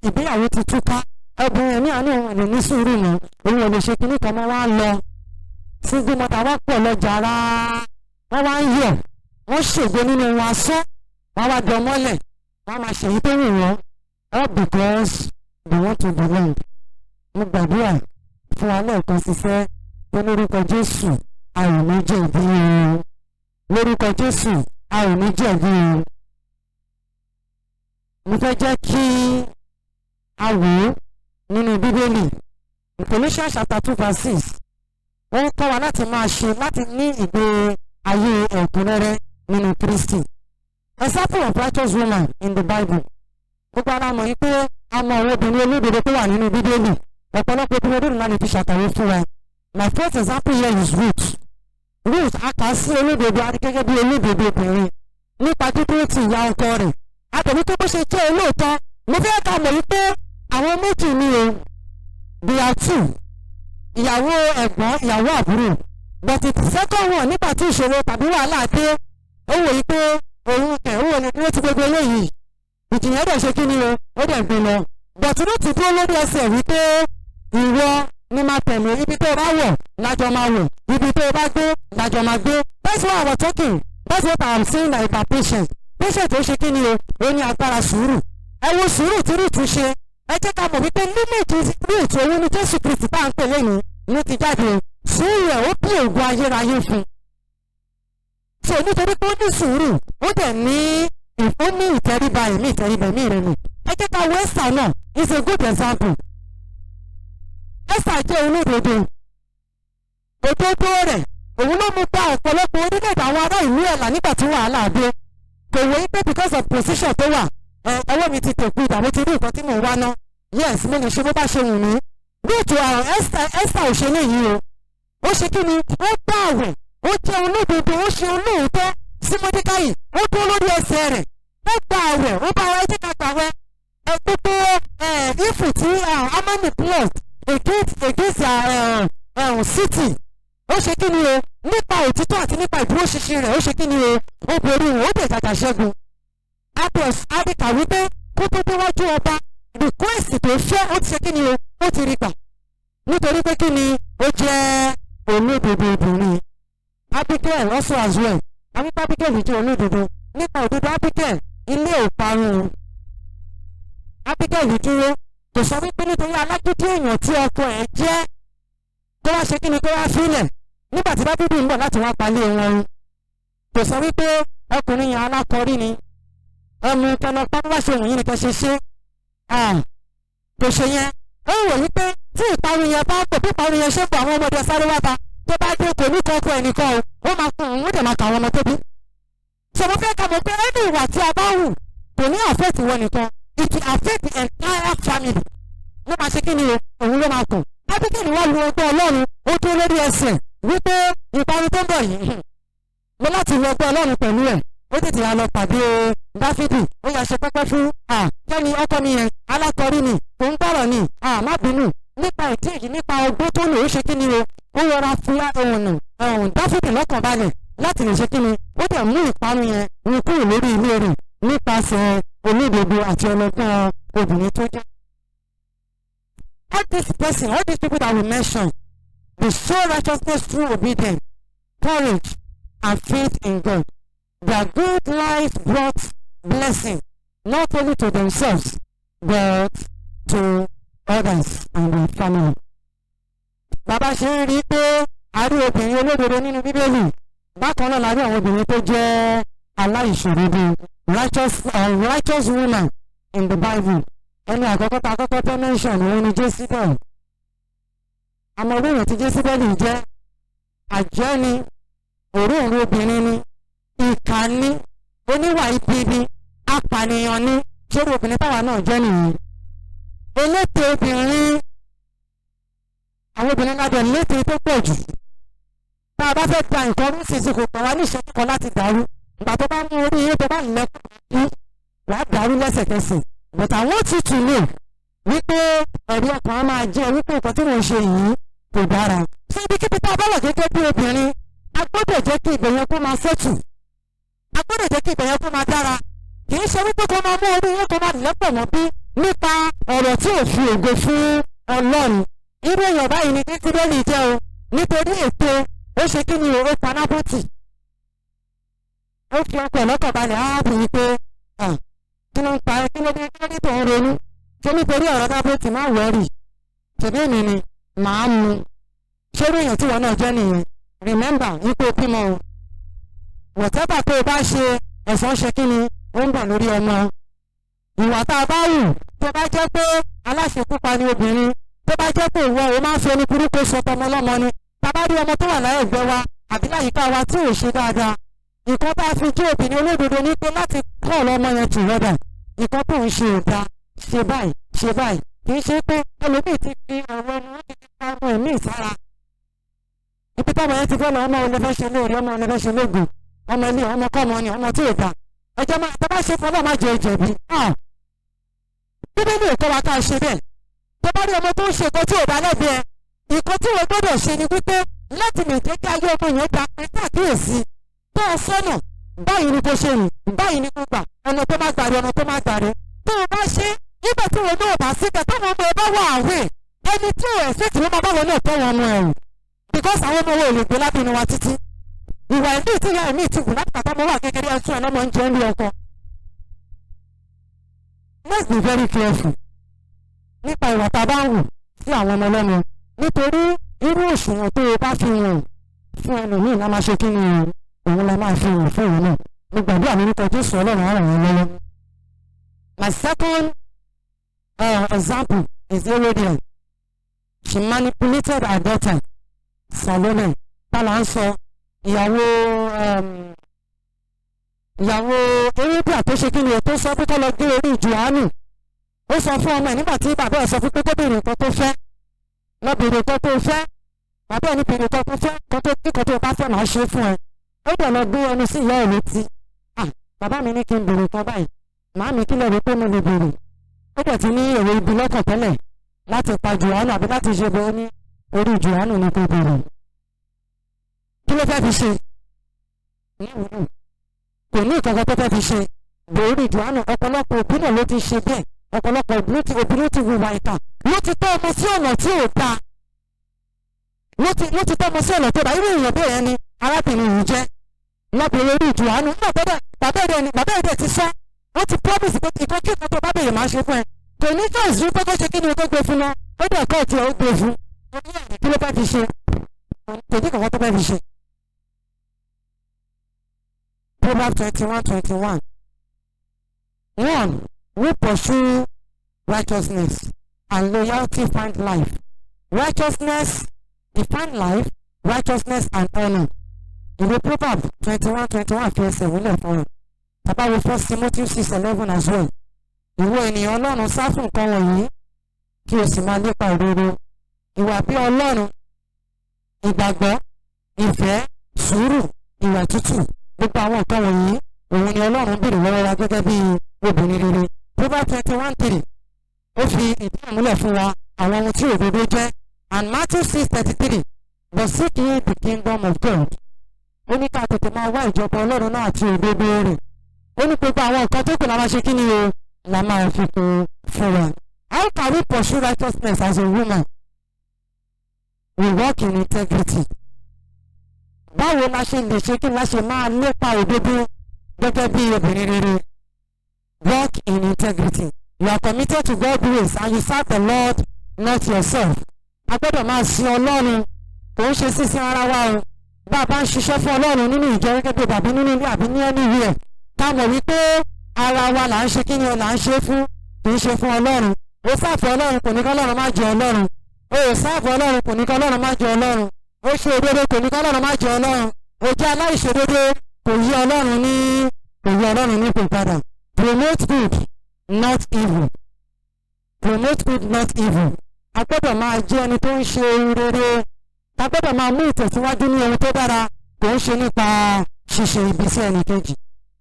ìgbéyàwó ti túká. Obìnrin ẹ̀mí àánú òun ò lè ní sùúrù mọ́, òun ò lè ṣe kinní kan mọ́, wá lọ. Single mother wá pọ̀ lọ́jà rárá, wọ́n wá ń yọ̀, wọ́n ṣègbè nínú wọn asán, wọ́n wá jọ mọ́lẹ̀, wọ́n máa ṣèyí tó wù wọ́n, all because they want to belong. Mo gbàdúrà fún wa lẹ́ẹ̀kan ṣiṣẹ́ pé lórúkọ Jésù, a ò ní jẹ̀bi o. Lórúkọ Jésù, a ò ní jẹ̀bi o. Mo fẹ́ jẹ́ kí a wò ó nínú Bíbélì. Colossians chapter 2 verse 6. Ó ń kọ́ wa láti máa ṣe, láti ní ìgbé ayé ẹ̀kúnrẹ́rẹ́ nínú Kristi. Example of righteous woman in the Bible. Gbogbo ara mọ̀ yìí pé a mọ àwọn obìnrin olódodo tó wà nínú Bíbélì. Ọ̀pọ̀lọpọ̀ obìnrin olódodo náà lè fi ṣàtàwé fún wa. My first example here is Ruth. Ruth, a kà á sí olódodo gẹ́gẹ́ bí olódodo obìnrin nípa dídúró ti ìyá ọkọ rẹ̀. Àtẹ̀wé tó bó ṣe jẹ́ olóòótọ́, mo fẹ́ ká mọ̀ wípé àwọn méjì ni o. They are two. Ìyàwó ẹ̀gbọ́n, ìyàwó àbúrò. But the second one, nígbà tí ìṣòro tàbí wàhálà dé, ó wò yí pé òun kẹ̀, òun ò lè dúró ti gbogbo eléyìí. Ìjìyàn dẹ̀ ṣe kí ni o, ó dẹ̀ gbé lọ. But Ruth dúró lórí ẹsẹ̀ wípé ìwọ ni máa tẹ̀lé, ibi tó o bá wọ̀ lájọ máa wọ̀, ibi tó o bá gbé lájọ máa gbé. That's why I was talking. That's what I am saying about patience. Patience tó ṣe kí ni o, ó ní agbára sùúrù. Ẹ wo sùúrù tí Ruth ṣe. Ẹ jẹ́ ká mọ̀ wípé lineage Ruth, òun ni Jésù Kristi tá à ń pè lẹ́nu ló ti jáde. Sùúrù ẹ̀ ó bí ògùn ayérayé fún. So nítorí pé ó ní sùúrù, ó dẹ̀ ní ó ní ìtẹríba ẹ̀mí, ìtẹríba ẹ̀mí rẹ̀ nù. Ẹ jẹ́ ká wo Esther náà, is a good example. Esther jẹ́ olódodo. Òdodo rẹ̀ òun ló mú gba ọ̀pọ̀lọpọ̀ orílẹ̀-èdè àwọn ará ìlú ẹ̀ là nígbà tí wàhálà dé. Kò wòó pé because of position tó wà, ẹ ọwọ́ mi ti tòkú ìdààmú, ti rí nǹkan tí mò ń wá ná. Yes, mo lè ṣe bó bá ṣe wù mí. Ruth, Esther, Esther ò ṣe léyìí o. Ó ṣe kí ni? Ó gbà àwẹ̀, ó jẹ́ olódodo, ó ṣe olóòótọ́ sí Mọ́dékáyì, ó dúró lórí ẹsẹ̀ rẹ̀, ó gbà àwẹ̀, ó bá wa ẹjẹ́ ká gbàwẹ̀. Ẹ gbogbo ẹ evil tí Hamani plot against city, ó ṣe kí ni o? Nípa òtítọ́ àti nípa ìdúróṣinṣin rẹ̀, ó ṣe kí ni o? Ó borí wọn, ó dẹ̀ jàjà ṣẹ́gun. Adìkà wípé kó tó déwájú ọba, request tó fẹ́, ó ti ṣe kí ni o? Ó ti rí gbà, nítorí pé kí ni? Ó jẹ́ olódodo obìnrin. Abigail also as well. Àwọn Abigail jẹ́ olódodo. Nípa òdodo Abigail, ilé ò parun. Abigail dúró, kò sọ wípé nítorí alágídí èèyàn tí ọkọ ẹ̀ jẹ́, kó wá ṣe kí ni, kó wá sílẹ̀ nígbà tí Dáfídì ń bọ̀ láti wá palẹ̀ wọn run. Kò sọ wípé ọkùnrin yẹn alákọ̀ọ́rí ni, ẹmu kẹlọ pápá bá ṣe wọ̀nyí ni kẹ ṣe ṣe, kò ṣe yẹn. Ó wò wípé tí ìparun yẹn bá pò, bí ìparun yẹn ṣe pọ̀, àwọn ọmọdé sáré wá bá, tó bá dé, kò ní kọ́kọ́ ẹnìkan o, ó máa kún òun, ó dẹ̀ máa kà àwọn ọmọ tó bí. Ṣé mo fẹ́ ká mọ̀ pé ẹni ìwà tí a bá hù kò ní affect wọn nìkan, it will affect the entire family. Ló máa ṣe kí ni o? Òun ló máa kùn. Ábígẹ́lì wá lu ọgbọ́n Ọlọ́run, ó dúró lórí ẹsẹ̀ wípé ìparun tó ń bọ̀ yìí, mo láti lu ọgbọ́n Ọlọ́run pẹ̀lú ẹ̀. Ó tètè yà lọ pàdé Dáfídì, ó yà ṣe pẹ́pẹ́ fún kẹ́ni ọkọ mi yẹn alákọ̀ọ́rí ni, kò ń gbọ́rọ̀ ni, má bínú. Nípa ìdí èyí, nípa ọgbọ́n tó lò, ó ṣe kí ni o? Ó rọra fi ohun ọ̀hún Dáfídì lọ́kàn balẹ̀ láti lè ṣe kí ni? Ó dẹ̀ mú ìparun yẹn ní kúrò lórí ilé rẹ̀ nípasẹ̀ olódodo àti ọlọ́gbọ́n obìnrin tó jẹ́. All this person, all these people that we mentioned, they show righteousness through obedience, courage, and faith in God. Their good lives brought blessing not only to themselves but to others and their family. Bàbá ṣe ń rí i pé a rí obìnrin olódodo nínú Bíbélì, bákan náà la rí àwọn obìnrin tó jẹ́ aláìṣòdodo. Righteous woman in the Bible. Ẹni àkọ́kọ́ tá a kọ́kọ́ fẹ́ mention, òun ni Jésíbẹ̀l. Àmọ́ orí tí Jésíbẹ̀lì jẹ́, àjẹ́ ni, òróǹro obìnrin ni, ìkà ni, oníwà ibi ni, apànìyàn ni. Ṣé obìnrin táwa náà jẹ́ nìyí? Eléte obìnrin, àwọn obìnrin lábẹ́ léte tó pọ̀ jù. Tá a bá fẹ́ da nǹkan rú sísè, kò pọ̀ wá ní ìṣẹ́jú kan láti dàrú. Ìgbà tó bá mú orí yín, tó bá lẹ́kùn, wàá dàrú lẹ́sẹ̀kẹsẹ̀. But I want you to know Wípé ẹ̀rí ọkàn á máa jẹ́ wípé nǹkan tí mò ń ṣe yìí kò dára. Ṣé ibikíbi tá a bá wà gẹ́gẹ́ bí obìnrin, a gbọ́dọ̀ jẹ́ kí ibẹ̀ yẹn kó máa settle. A gbọ́dọ̀ jẹ́ kí ibẹ̀ yẹn kó máa dára. Kì í ṣe wípé kó máa mú orí yẹn kó máa lẹ́pọ̀ mọ́ bí nípa ọ̀rọ̀ tí ò fi ògo fún Ọlọ́run. Irú èèyàn báyìí ni Jésíbẹ́lì jẹ́ o, nítorí ètò ó ṣe kí ni o, ó pa Nábótì. Ó fi ọkọ̀ lọ́kàn balẹ̀ Áhábù wípé kí ló ń pa ẹ́, kí ló dé, kí ló dé tó ń ronú? Ṣé nítorí ọ̀rọ̀ Nábótì má worry? Ṣèbí èmi ni màá mu. Ṣé irú èèyàn tí ìwọ náà jẹ́ nìyẹn? Remember wípé o bímọ o. Whatever tó o bá ṣe, ẹ̀san ṣe kí ni? Ó ń bọ̀ lórí ọmọ. Ìwà tá a bá wù, tó bá jẹ́ pé aláṣekúpa ni obìnrin, tó bá jẹ́ pé ìwọ o máa ń fi ẹni burúkú sọ tọmọ lọ́mọ ni, tá a bá rí ọmọ tó wà láyé ẹ̀gbẹ́ wa àbí láyìíká wa tí ò ṣe dáadáa, nǹkan tá a fi jẹ́ obìnrin olódodo ní pé láti call ọmọ yẹn to order. Nǹkan tó ń ṣe ò dáa, ṣe báyìí, ṣe báyìí. Kì í ṣe pé ẹlòmíì ti fi ọ̀rọ̀ ẹnu ó ti fi pa ọmọ ẹ̀mí sára. Ibi táwọn yẹn ti fẹ́ lọ, ọmọ òun fẹ́ ṣe lóore, ọmọ òun fẹ́ ṣe lógo, ọmọ ilé ọmọ kọ́mọ ni, ọmọ tí ò dáa. Ẹjọ́ máa tó bá ṣe fún ọlọ́run má jẹ ìjẹ̀bi. Bíbélì ò kọ́ wa ká ṣe bẹ́ẹ̀. Tó bá rí ọmọ tó ń ṣe nǹkan tí ò dá lẹ́bi ẹ, nǹkan tí wọ́n gbọ́dọ̀ ṣe ni wípé láti lè jẹ́ kí ayé ọmọ yẹn da pé káàkiri tó o sọ́nà, báyìí ni kò ṣe rìn, báyìí ni kò gbà, ọ̀nà tó má gbàre, ọ̀nà tó má gbàre. Tó o bá ṣe, nígbà tí wọn náà bá síbẹ̀, táwọn ọmọ ẹ bá wà àwẹ̀, ẹni tí ò ẹ̀sẹ̀ tí wọ́n máa bá wọn náà tọ́ wọn ọmọ ẹ̀rù. Because àwọn ọmọ wo ò lè gbé lábẹ́ inú wa títí. Ìwà ẹ̀mí tí ìyá ẹ̀mí ti wù láti bàtà ọmọ wà kékeré ẹ̀sùn ẹ̀ lọ́mọ ń jẹun ní ọkọ. Let's be very careful nípa ìwà tá a bá ń wù sí àwọn ọmọ ọlọ́mọ, nítorí irú òṣùwọ̀n tó o bá fi hàn fún ẹlòmíì la máa ṣe kí ni o, òun la máa fi hàn fún òun náà. Mo gbàdúrà lórúkọ Jésù, Ọlọ́run á ràn wọ́n lọ́wọ́. My second example is Herodian. She manipulated her daughter Salome. Tálà ń sọ ìyàwó Herodian tó ṣe kí ni o, tó sọ pé kó lọ gbé orí Jòhánù. Ó sọ fún ọmọ ẹ̀ nígbà tí bàbá ẹ̀ sọ fún pé kó béèrè nǹkan tó fẹ́, lọ béèrè nǹkan tó fẹ́. Bàbá ẹ̀ ní béèrè nǹkan tó fẹ́, nǹkan tó kíkan tó bá fẹ́, màá ṣe fún ẹ. Ó dẹ̀ lọ gbé ẹnu sí ìyá ẹ̀ létí. "Ah, bàbá mi ní kí n béèrè nǹkan báyìí, màámi, kí lè rí pé mo lè béèrè?" Ó dẹ̀ ti ní èrò ibi lọ́kàn tẹ́lẹ̀ láti pa Jòhánù àbí láti ṣe bẹ́ẹ̀ ní orí Jòhánù ní kó béèrè. Kí ló fẹ́ fi ṣe? Kò ní ìkankan tó fẹ́ fi ṣe bòórí Jòhánù. Ọ̀pọ̀lọpọ̀ òbí náà ló ti ṣe bẹ́ẹ̀. Ọ̀pọ̀lọpọ̀ òbí ló ti hùwà ìkà, ló ti tọ́ ọmọ sí ọ̀nà tí ò dáa, ló ti tọ́ ọmọ sí ọ̀nà tó dáa. Irú èèyàn bẹ́ẹ̀ yẹn ni arábìnrin yìí jẹ́ lọ́bìnrin orí Jòhánù. Nígbà tó dẹ̀ bàbá ẹ̀dẹ̀ ni bàbá ẹ̀dẹ̀ ti sọ, ó ti promise pé ìkan kí nǹkan tó bá bèèrè máa ṣe fún ẹ. Kò ní choice rí pé kó ṣe kí ni o, tó gbé fún wọn. Ó dẹ̀ kọ́ tiẹ̀, ó gbé fún. Kí ló fẹ́ fi ṣe? Kò ní kankan tó fẹ́ fi ṣe. Proverbs 21:21. One who pursue righteousness and loyalty find life. Righteousness define life, righteousness and honour. Ìwé Proverb 21:21 fi ẹsẹ̀ múlẹ̀ fún ọ. Tàbá wo 1 Timothy 6:11 as well. Ìwọ ènìyàn Ọlọ́run, sá fún nǹkan wọ̀nyí, kí o sì máa lépa òdodo, ìwà bí Ọlọ́run, ìgbàgbọ́, ìfẹ́, sùúrù, ìwà tútù. Gbogbo àwọn nǹkan wọ̀nyí, òun ni Ọlọ́run béèrè lọ́wọ́ wa gẹ́gẹ́ bí obìnrin rere. Proverbs 21:3, ó fi ìdí ìmúlẹ̀ fún wa àwọn ohun tí òdodo jẹ́. And Matthew 6:33, "But seek ye the kingdom of God." Ó ní ká tètè máa wá ìjọba Ọlọ́run náà àti òdodo rẹ̀. Ó ní gbogbo àwọn nǹkan tó kù la máa ṣe kí ni o, la máa fi kún fún wa. How can we pursue righteousness as a woman? We walk in integrity. Báwo la ṣe lè ṣe kí la ṣe máa lépa òdodo gẹ́gẹ́ bí obìnrin rere? Walk in integrity. You are committed to God's ways and you serve the Lord, not yourself. A gbọ́dọ̀ máa sin Ọlọ́run, kò ń ṣe sísin ara wa o. Bá a bá ń ṣiṣẹ́ fún Ọlọ́run nínú ìjọ gẹ́gẹ́ bí bàbí nínú ilé àbí ní anywhere, ká mọ̀ wípé ara wa là ń ṣe kí ni o, là ń ṣe fún, kì í ṣe fún Ọlọ́run. O serve Ọlọ́run kò ní kọ́ Ọlọ́run má jẹ Ọlọ́run. O serve Ọlọ́run kò ní kọ́ Ọlọ́run má jẹ Ọlọ́run. O ṣe òdodo kò ní kọ́ Ọlọ́run má jẹ Ọlọ́run. O jẹ́ aláìṣòdodo, kò yí Ọlọ́run ní kò padà. Promote good, not evil. Promote good, not evil. A gbọ́dọ̀ máa jẹ́ ẹni tó ń ṣe ohun rere. A gbọ́dọ̀ máa mú ìtẹ̀síwájú ní ohun tó dára, kò ń ṣe nípa ṣíṣe ibi sí ẹnì kejì.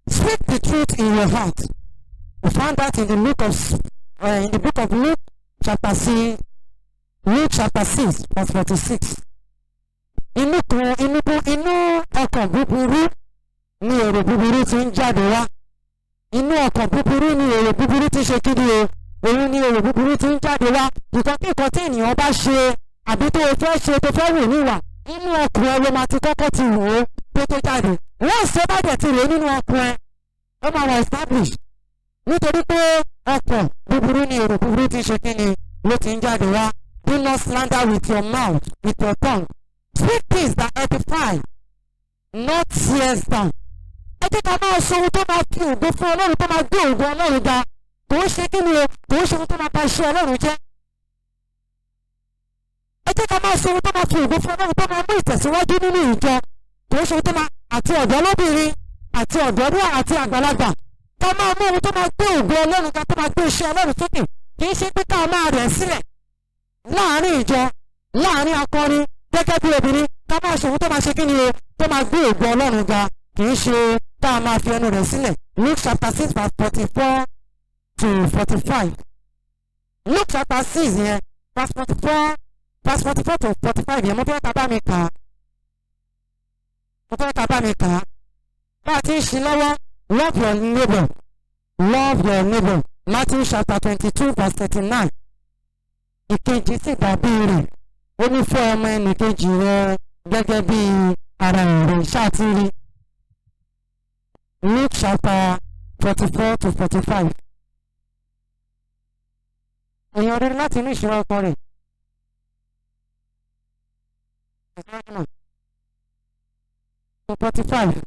Speak the truth in your heart. We found that in the book of Luke chapter 6, Luke chapter 6 verse 46. Inú kan inú inú ọkàn búburú ni èrò búburú ti ń jáde wá. Inú ọkàn búburú ni èrò búburú ti ṣe kíni o, òun ni èrò búburú ti ń jáde wá. Ìkọ́kíkan tí ènìyàn bá ṣe àbí tó o fẹ́ ṣe, tó fẹ́ wù níwà, inú ọkàn ẹ ló máa ti kọ́kọ́ ti wù ó tó tó jáde. Wọ́n ṣe bá dẹ̀ ti rò nínú ọkàn ẹ, ó máa wà establish, nítorí pé ọkàn búburú ni èrò búburú ti ṣe kíni ló ti ń jáde wá. Do not slander with your mouth, with your tongue. Speak things that edify, not tears down. Ẹ jẹ́ ká máa sọ ohun tó máa fi ògo fún Ọlọ́run, tó máa gbé ògo Ọlọ́run ga. Kò ń ṣe kí ni o, kò ń ṣe ohun tó máa bà iṣẹ́ Ọlọ́run jẹ́. Ẹ jẹ́ ká máa sọ ohun tó máa fi ògo fún Ọlọ́run, tó máa mú ìtẹ̀síwájú nínú ìjọ. Kò ń ṣe ohun tó máa, àti ọ̀dọ́ lóbìnrin àti ọ̀dọ́ àti àgbàlagbà, ká máa mú ohun tó máa gbé ògo Ọlọ́run ga, tó máa gbé iṣẹ́ Ọlọ́run sókè. Kì í ṣe pé ká máa rẹ̀ sílẹ̀ láàrin ìjọ, láàrin akọrin. Gẹ́gẹ́ bí obìnrin, ká máa ṣe ohun tó máa ṣe kí ni o, tó máa gbé ògo Ọlọ́run ga, kì í ṣe ká máa fi ẹnu rẹ̀ sílẹ̀. Luke chapter 6 verse 44 to 45. Luke chapter 6 yẹn, verse 44, verse 44 to 45 yẹn, mo fẹ́ ká bá mi kà á, mo fẹ́ ká bá mi kà á bá a ti ń ṣe lọ́wọ́. Love your neighbor, love your neighbor. Matthew chapter 22 verse 39. Ìkejì sì dàbí rẹ̀, ó ní fún ọmọ ẹnìkejì rẹ gẹ́gẹ́ bí ara rẹ̀ ṣáàtìrí. Luke chapter 44 to 45. Èèyàn rere láti inú ìṣúra ọkọ rẹ̀. 45.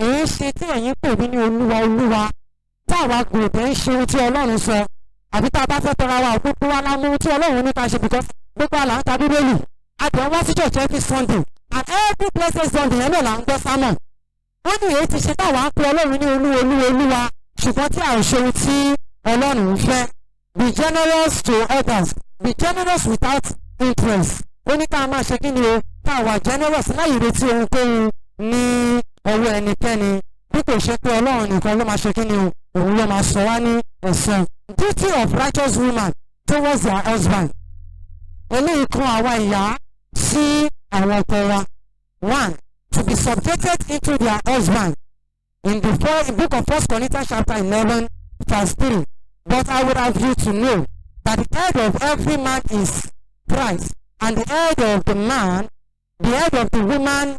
Èyí ṣe tí ẹ̀yin pè mí ní Olúwa, Olúwa, tá àwa gbòòdè ń ṣe ohun tí Ọlọ́run sọ, àbí tá a bá fẹ́ tọra wa, gbogbo wa la mú ohun tí Ọlọ́run ní ká ṣe, because gbogbo wa là ń ka Bíbélì, a dẹ̀ wá sí church every Sunday, and every blessed Sunday yẹn náà là ń gbọ́ sermon. Wọ́n ní èyí ti ṣe táwa ń pe Ọlọ́run ní Olúwa, Olúwa, Olúwa, ṣùgbọ́n tí a ò ṣe ohun tí Ọlọ́run ń fẹ́? Be generous to others, be generous without interest. Ó ní ká máa ṣe kí ni o, ká wà generous láì retí ohunkóhun ní ọwọ́ ẹnikẹ́ni, bí kò ṣe pé Ọlọ́run nìkan ló máa ṣe kí ni o, òun ló máa sọ wá ní ẹ̀san. Duty of righteous woman towards their husband. Eléyìí kan àwa ìyá sí àwọn ọkọ wa. One, to be subjected into their husband. In the first book of First Corinthians chapter 11 verse 3: "But I would have you to know that the head of every man is Christ, and the head of the man, the head of the woman,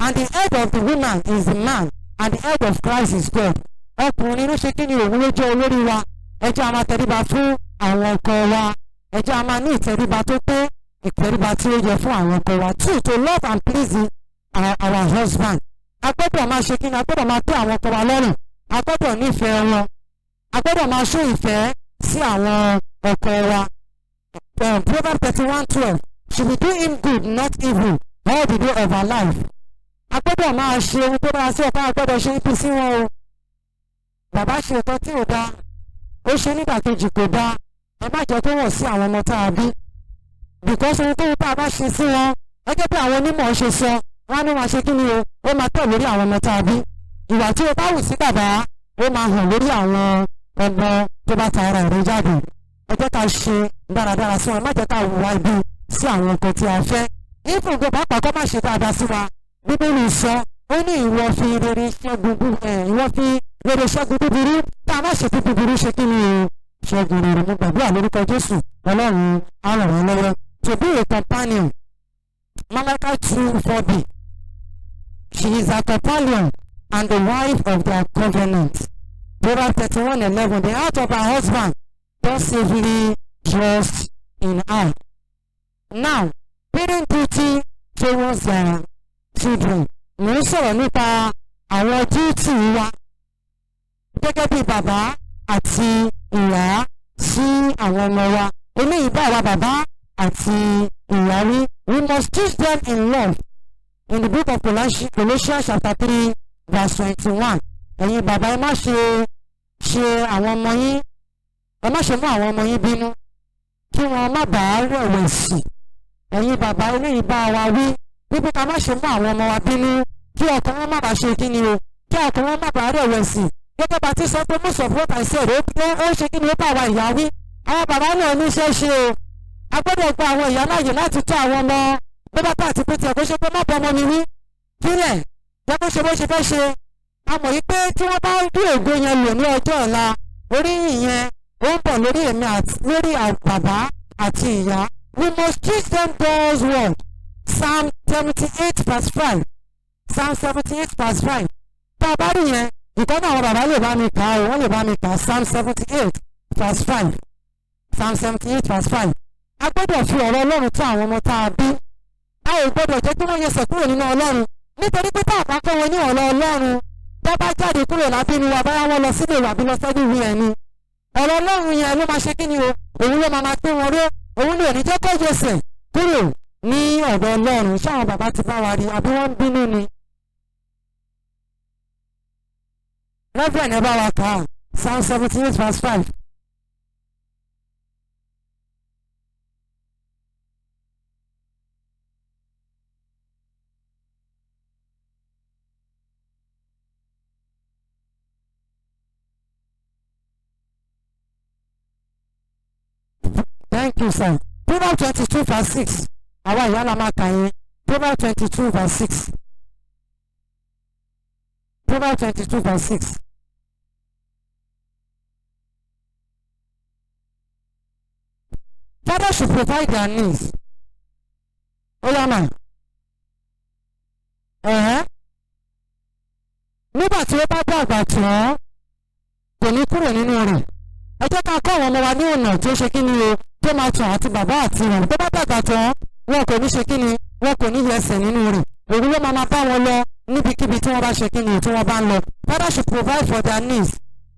and the head of the woman is the man, and the head of Christ is God." Ọkùnrin ló ṣe kí ni, òun ló jẹ́ olórí wa. Ẹ jẹ́ a máa tẹríba fún àwọn ọkọ wa. Ẹ jẹ́ a máa ní ìtẹríba tó pé, ìtẹríba tí ó yẹ fún àwọn ọkọ wa. Two, to love and please our husband. A gbọ́dọ̀ máa ṣe kí ni, a gbọ́dọ̀ máa tẹ́ àwọn ọkọ wa lọ́rùn, a gbọ́dọ̀ nífẹ̀ẹ́ wọn, a gbọ́dọ̀ máa ṣó ìfẹ́ sí àwọn ọkọ wa. Proverbs 31:12: "She will do him good, not evil, all the day of her life." A gbọ́dọ̀ máa ṣe ohun tó dára sí ọ̀pá, a gbọ́dọ̀ ṣe ibi sí wọn o. Bàbá ṣe nǹkan tí ò dáa, ó ṣe nígbà kejì, kò dáa, ẹ má jẹ́ kó wọ̀n sí àwọn ọmọ tá a bí, because ohunkóhun tá a bá ṣe sí wọn, gẹ́gẹ́ bí àwọn onímọ̀ ṣe sọ, wọ́n á ní wọn ṣe kí ni o, ó máa tẹ̀ lórí àwọn ọmọ tá a bí. Ìwà tí o bá wù sí bàbá, ó máa hàn lórí àwọn ọmọ tó bá ta ara rẹ̀ jáde. Ẹ jẹ́ ká ṣe dáradára sí wọn, má jẹ́ ká hùwà ibi sí àwọn nǹkan tí a fẹ́. Ìfúngò pàápàá kọ́ má ṣe dáadáa sí wa, Bíbélì sọ, ó ní ìwọ fi rere ṣẹ́gun búburú. Tá a má ṣe fi búburú ṣe kí ni o, ṣẹ́gun rere. Mo gbàdúrà lórúkọ Jésù, Ọlọ́run á ràn wọ́n lọ́wọ́. To be a companion. Malachi 2:4b: "She is a companion and the wife of their covenant." Proverbs 31:11: "The heart of her husband does safely trust in her." Now, parent duty towards their children. Mo ń sọ̀rọ̀ nípa àwọn duty wa gẹ́gẹ́ bí bàbá àti ìyá sí àwọn ọmọ wa. Eléyìí bá àwa bàbá àti ìyá wí. We must teach them in love. In the book of Colossians, Colossians chapter 3 verse 21. Ẹ̀yin bàbá, ẹ má ṣe Ṣe àwọn ọmọ yín, ẹ má ṣe mú àwọn ọmọ yín bínú, kí wọn má bàa rẹ̀wẹ̀sì. Ẹ̀yin bàbá, eléyìí bá wa wí wípé ká má ṣe mú àwọn ọmọ wa bínú, kí ọkàn wọn má bàa ṣe kí ni o, kí ọkàn wọn má bàa rẹ̀wẹ̀sì. Gẹ́gẹ́ bá ti sọ pé most of what I said, ó ṣe kí ni, ó bá wa ìyá wí. Àwọn bàbá náà ní iṣẹ́ ṣe o. A gbọ́dọ̀ gba àwọn ìyá láàyè láti tọ́ àwọn ọmọ bó bá tà àti pé tiẹ̀ kó ṣe pé má bọ́ ọmọ mi wí, kílẹ̀ jẹ́ kó ṣe bó ṣe fẹ́ ṣe. A mọ̀ yí pé tí wọ́n bá rí ògo yẹn lò ní ọjọ́ ọ̀la, oríyìn yẹn ó ń bọ̀ lórí èmi àti lórí bàbá àti ìyá. We must teach them God's word. Psalm 78 verse 5. Psalm 78 verse 5. Tá a bá rí yẹn, ìkọ́nà àwọn bàbá lè bá mi kà á o, wọ́n lè bá mi kà á. Psalm 78 verse 5. Psalm 78 verse 5. A gbọ́dọ̀ fi ọ̀rọ̀ Ọlọ́run tó àwọn ọmọ tá a bí. A ò gbọ́dọ̀ jẹ́ kí wọ́n yẹsẹ̀ kúrò nínú Ọlọ́run, nítorí pé tá a bá kọ́ wọn ní ọ̀rọ̀ Ọlọ́run, tó bá jáde kúrò lábínú wa, báyà wọ́n lọ sílé ìwà bí lọ sẹ́dí ìwé ẹ̀ ni, ọ̀rọ̀ Ọlọ́run yẹn ló máa ṣe kí ni o, òun ló máa pín wọn ró, òun ló ní jẹ́ kó yẹsẹ̀ kúrò ní ọ̀dọ̀ Ọlọ́run. Ṣé àwọn bàbá ti bá wa rí, àbí wọ́n ń bínú ni? Reverend, ẹ bá wa kà á. Psalm 78 verse 5. Thank you, sir. Proverbs 22 verse 6. Àwa ìyá la máa kà yẹn. Proverbs 22 verse 6. Proverbs 22 verse 6. Father should provide their needs. Ó yá mà. Ẹ̀hẹ́. Nígbà tí ó bá dàgbà tán, kò ní kúrò nínú rẹ̀. Ẹ jẹ́ ká kọ́ àwọn ọmọ wa ní ọ̀nà tó ṣe kí ni o, tó máa tàn àti bàbá àti rẹ̀. Tó bá dàgbà tán, wọn kò ní ṣe kí ni, wọn kò ní yẹsẹ̀ nínú rẹ̀. Òun ló máa bá wọn lọ níbikíbi tí wọ́n bá ṣe kí ni, tí wọ́n bá ń lọ. Father should provide for their needs.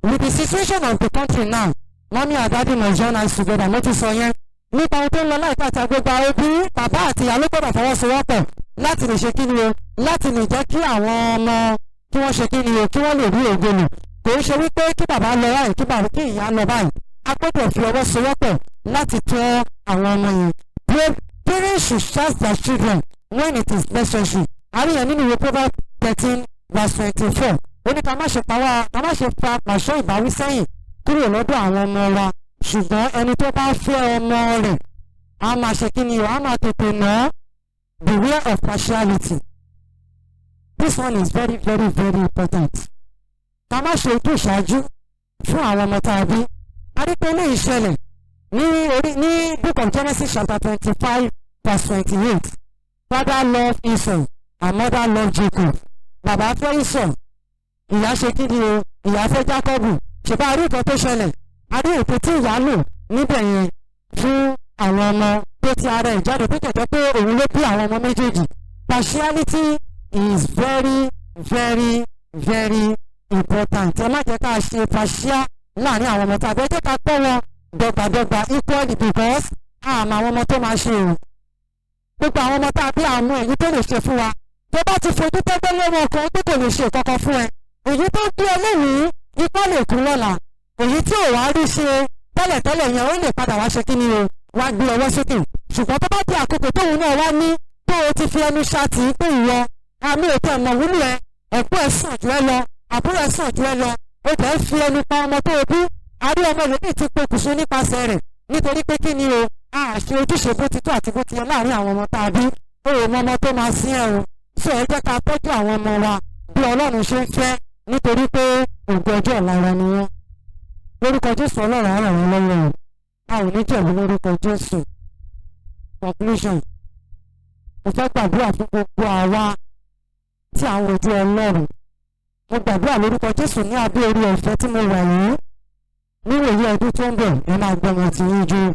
With the situation of the country now, mommy and daddy must join hands together. Mo ti sọ yẹn. Nípa ohun tó ń lọ láìpẹ́ àti agbègbè, òbí, bàbá àti ìyá ló gbọ́dọ̀ fọwọ́sowọ́pọ̀ láti lè ṣe kí ni o, láti lè jẹ́ kí àwọn ọmọ kí wọ́n ṣe kí ni o, kí wọ́n lè rí ògo lò. Kò ń ṣe wípé kí bàbá lọ báyìí, kí bàbá kí ìyá lọ báyìí. A gbọ́dọ̀ fi ọwọ́ sowọ́pọ̀ láti tọ́ àwọn ọmọ yẹn. Parents should trust their children when it is necessary. Àríyàn nínú ìwé Proverbs 13 verse 24. Ó ní ká má ṣe pa wá, ká má ṣe fa pàṣán ìbáwí sẹ́yìn kúrò lọ́dọ̀ àwọn ọmọ wa, ṣùgbọ́n ẹni tó bá fẹ́ ọmọ rẹ̀ á máa ṣe kí ni o, á máa tètè nà án. Beware of partiality. This one is very, very, very important. Ká má ṣe ojú ìṣáájú fún àwọn ọmọ tá a bí. A rí pé eléyìí ṣẹlẹ̀ ní orí ní Book of Genesis chapter 25 verse 28. Father love Esau and mother love Jacob. Bàbá fẹ́ Esau, ìyá ṣe kí ni o, ìyá fẹ́ Jacob. Ṣùgbọ́n a rí nǹkan tó ṣẹlẹ̀, a rí ètò tí ìyá lò níbẹ̀ yẹn fún àwọn ọmọ tó ti ara ẹ̀ jáde, tó jẹ́ pé òun ló bí àwọn ọmọ méjèèjì. Partiality is very, very, very important. Ẹ má jẹ́ ká ṣe partial láàrin àwọn ọmọ tàbí, ẹ jẹ́ ká tọ́ wọn dọ́gbadọ́gba, equally, because àmọ́ àwọn ọmọ tó máa ṣe o. Gbogbo àwọn ọmọ tá a bí, àwọn èyí tó lè ṣe fún wa, tó bá ti fojú tẹ́gbẹ́ lé wọn kan pé kò lè ṣe kankan fún ẹ, èyí tó gbé ẹ lónìí, ipá lè kú lọ́la. Èyí tí ò wá rí ṣe tẹ́lẹ̀tẹ́lẹ̀ yẹn, ó lè padà wá ṣe kí ni o, wá gbé ọwọ́ sókè. Ṣùgbọ́n tó bá di àkókò tóun náà wá ní tó o ti fi ẹnu ṣáàtì pé ìwọ àmì òtí ẹ̀mọ̀ wúlò ẹ, ẹ̀kọ́ ẹ̀ sàn jù ẹ lọ, àbúrò ẹ̀ sàn jù ẹ lọ, ó tẹ̀ ń fi ẹnu pa ọmọ tó o bí. Àrí ọmọ ẹlòmíì ti pokùnso nípasẹ̀ rẹ̀, nítorí pé kí ni o, a ṣe ojúṣe bó ti tó àti bó ti yẹ láàrin àwọn ọmọ tá a bí. Ó ò mọ ọmọ tó máa sí ẹ o. Sọ ẹ jẹ́ ká tọ́jú àwọn ọmọ wa bí Ọlọ́run ṣe ń fẹ́, nítorí pé ògo ọjọ́ ọ̀la wa ni wọ́n. Lórúkọ Jésù, Ọlọ́run á ràn wọ́n lọ́wọ́ o. A ò ní jẹ̀bi lórúkọ Jésù. Conclusion. Mo fẹ́ gbàdúrà fún gbogbo àwa tí à ń wojú Ọlọ́run. Mo gbàdúrà lórúkọ Jésù, ní abẹ́ orí ọ̀fẹ́ tí mo wà yìí, níwòye ọdún tó ń bọ̀, ẹ máa gbọ́ wọn ti yín jó.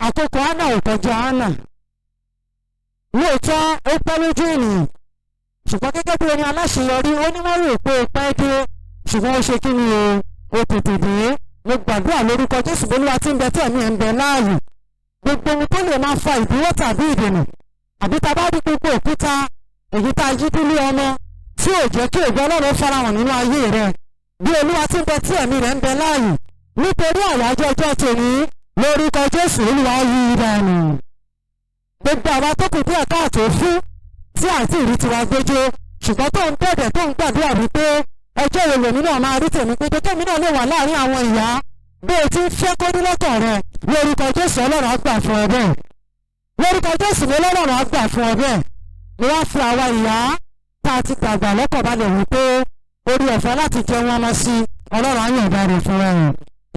Àkókò Anna ò kọjá Anna. Lóòótọ́, ó pẹ́ lójú ènìyàn, ṣùgbọ́n gẹ́gẹ́ bí orin aláṣeyọrí, ó ní wọ́n rò pé ó pẹ́ dé, ṣùgbọ́n ó ṣe kí ni o, ó tètè dé. Mo gbàdúrà lórúkọ Jésù, bólúwa tí ń bẹ, tí ẹ̀mí ẹ̀ ń bẹ láàyè, gbogbo ohun tó lè máa fa ìdíwọ́ tàbí ìdènà, àbí tá a bá rí gbogbo òkúta èyí tá a yí dúlé ọmọ tí ò jẹ́ kí ògo Ọlọ́run farahàn nínú ayé rẹ. Bí Olúwa ti ń bẹ tí ẹ̀mí rẹ̀ ń bẹ láàyè, nítorí àyájọ́ ọjọ́ tòní, lórúkọ Jésù, Olúwa yí dànù. Gbogbo àwa tó kù díẹ̀ káàtó fún tí àti ìrí tiwa gbẹjọ, ṣùgbọ́n tó ń bẹ̀bẹ̀, tó ń gbàdúrà wípé ọjọ́ wo lèmi náà máa rí tèmi péjọ, tèmi náà lè wà láàrin àwọn ìyá, bí o ti ń fẹ́ kó ní lọ́kàn rẹ, lórúkọ Jésù, Ọlọ́run á gbà fún ọ bẹ́ẹ̀. Lórúkọ Jésù ní Ọlọ́run á gbà fún ọ bẹ́ẹ̀. Ni wọ́n fi àwa ìyá tá a ti dàgbà lọ́kàn balẹ̀ wípé orí ọ̀fẹ́ láti jẹun ọmọ sí, Ọlọ́run á yọ̀ǹda rẹ̀ fún ẹ.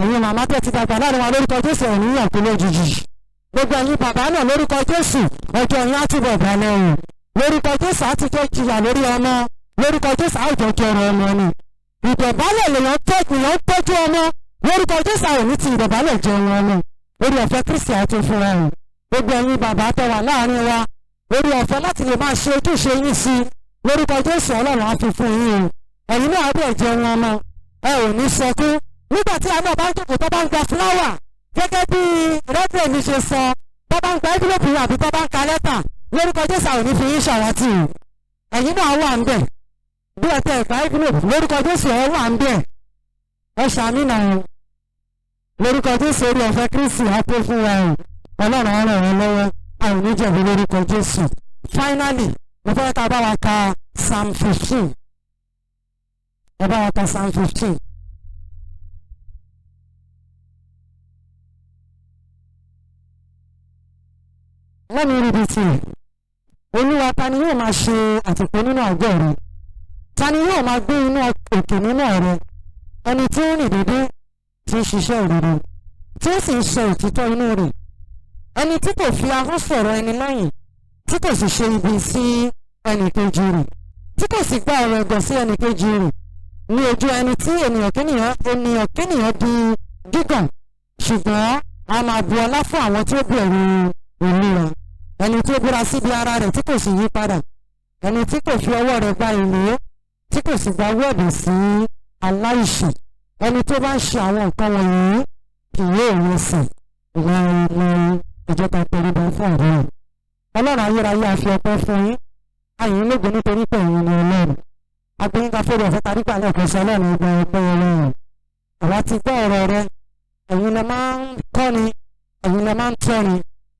Ẹ̀yin màmá tẹ́ ti dàgbà láàrin wa, lórúkọ Jésù, ẹ̀ ní yàn kú lójijì. Gbogbo ẹ̀yin bàbá náà, lórúkọ Jésù, ọjọ́ yín á túbọ̀ balẹ̀ o. Lórúkọ Jésù, á ti jọ jìyà lórí ọmọ. Lórúkọ Jésù, á jọ jọrọ ọmọ ni. Ìdọ̀bálẹ̀ lèèyàn tọ́jú ọmọ. Lórúkọ Jésù, àwọn òní ti ìdọ̀bálẹ̀ jẹun ọmọ. Orí ọ̀fẹ́ Kristi á tún fúnra ẹ̀. Gbogbo ẹ̀yin bàbá tó wà láàrin wa, orí ọ̀fẹ́ láti lè máa ṣe ojúṣe yín sí, lórúkọ Jésù, Ọlọ́run á fi fún yín o. Ẹ̀yin náà á bẹ̀ jẹun ọmọ, ẹ ò ní sọkún nígbà tí àwọn bá ń jókòó, tó bá ń gba fúláwà, gẹ́gẹ́ bí rẹ́díò mi ṣe sọ, tó bá ń gba ẹ́dúlọ́pù àbí tó bá ń ka lẹ́tà. Lórúkọ Jésù, àwọn ò ní fi yín ṣàwátì o. Ẹ̀yin náà wà ń bẹ̀ bí ẹ tẹ ẹ̀ka ẹ́dúlọ́pù. Lórúkọ Jésù, ẹ wà ń bẹ̀. Ẹ ṣàmì náà. Lórúkọ Jésù, orí ọ̀fẹ́ Kristi á pé fún wa o. Ọlọ́run á ràn wọ́n lọ́wọ́, a ò ní jẹ̀bi lórúkọ Jésù. Finally, mo fẹ́ ká bá wa ka Psalm 15. Ẹ bá wa ka Psalm 15. Let me read it here. Olúwa, ta ni yóò máa ṣe àtìpó nínú àgọ́ rẹ? Ta ni yóò máa gbé inú òkè mímọ́ rẹ? Ẹni tí ó rìn dédé, tí ń ṣiṣẹ́ òdodo, tí ó sì ń sọ òtítọ́ inú rẹ̀, ẹni tí kò fi ahọ́n sọ̀rọ̀ ẹni lẹ́yìn, tí kò sì ṣe ibi sí ẹnì kejì rẹ̀, tí kò sì gba ọ̀rọ̀ ẹ̀gàn sí ẹnì kejì rẹ̀, ní ojú ẹni tí ènìyàn kéènìyàn di gígàn, ṣùgbọ́n a máa bu ọlá fún àwọn tí ó bẹ̀rù Olúwa. Ẹni tí ó búra síbi ara rẹ̀, tí kò sì yí padà, ẹni tí kò fi ọwọ́ rẹ̀ gba ìlú, tí kò sì gba owó ẹ̀bùn sí aláìṣẹ̀, ẹni tó bá ń ṣe àwọn nǹkan wọ̀nyí kì yóò rẹsẹ̀ láéláé. Ìjọba pẹ̀lú fún àdúrà. Ọlọ́run ayérayé, a fi ọpẹ́ fún yín, àyìn lógo, nítorí pé ẹ̀yin ni Ọlọ́run. Agbẹ́yìnká fèrè ọ̀fẹ́ tarí pàlẹ́ ọ̀kan sí. Ọlọ́run, ọgbà ọpẹ́. Ọlọ́run, àwa ti gbọ́ ọ̀rọ̀ rẹ. Ẹ̀yin lẹ máa ń kọ́ni, ẹ̀yin lẹ máa ń tọ́ni,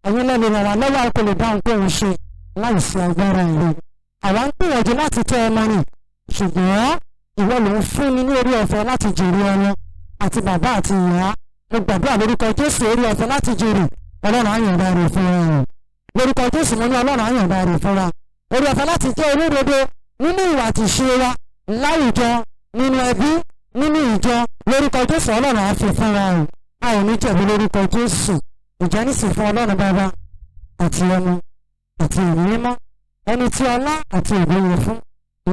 ẹ̀yin lẹ lè ràn wá lọ́wọ́. Àwọn kò lè dá ohunkóhun ṣe láìsí agbára ẹ̀rọ. Àwa ń gbìyànjú láti tọ́ ọmọ nì, ṣùgbọ́n ìwọ ló ń fún mi ní orí ọ̀fẹ́ láti jèrè ọmọ àti bàbá àti ìyá. Mo gbàdúrà lórúkọ Jésù, orí ọ̀fẹ́ láti jèrè, Ọlọ́run á yọ̀ǹda rẹ̀ fún wa. Lórúkọ Jésù, mo ní Ọlọ́run á yọ̀ǹda rẹ̀ fún wa. Orí ọ̀fẹ́ láti jẹ́ olódodo nínú ìwà àti ìṣe wa láwùjọ, nínú ẹbí, nínú ìjọ, lórúkọ Jésù, Ọlọ́run á fi fún wa o. A ò ní jẹ̀bi lórúkọ Jésù. Ìjẹ́nisìn fún Ọlọ́run Bàbá àti Ọmọ àti Ẹ̀mí Mímọ́, ẹni tí ọlá àti ògo yẹ fún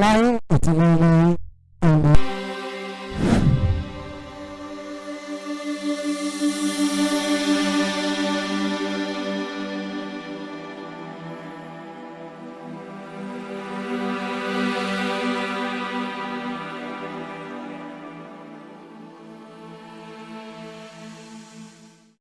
láyé àti láéláé. Àmín.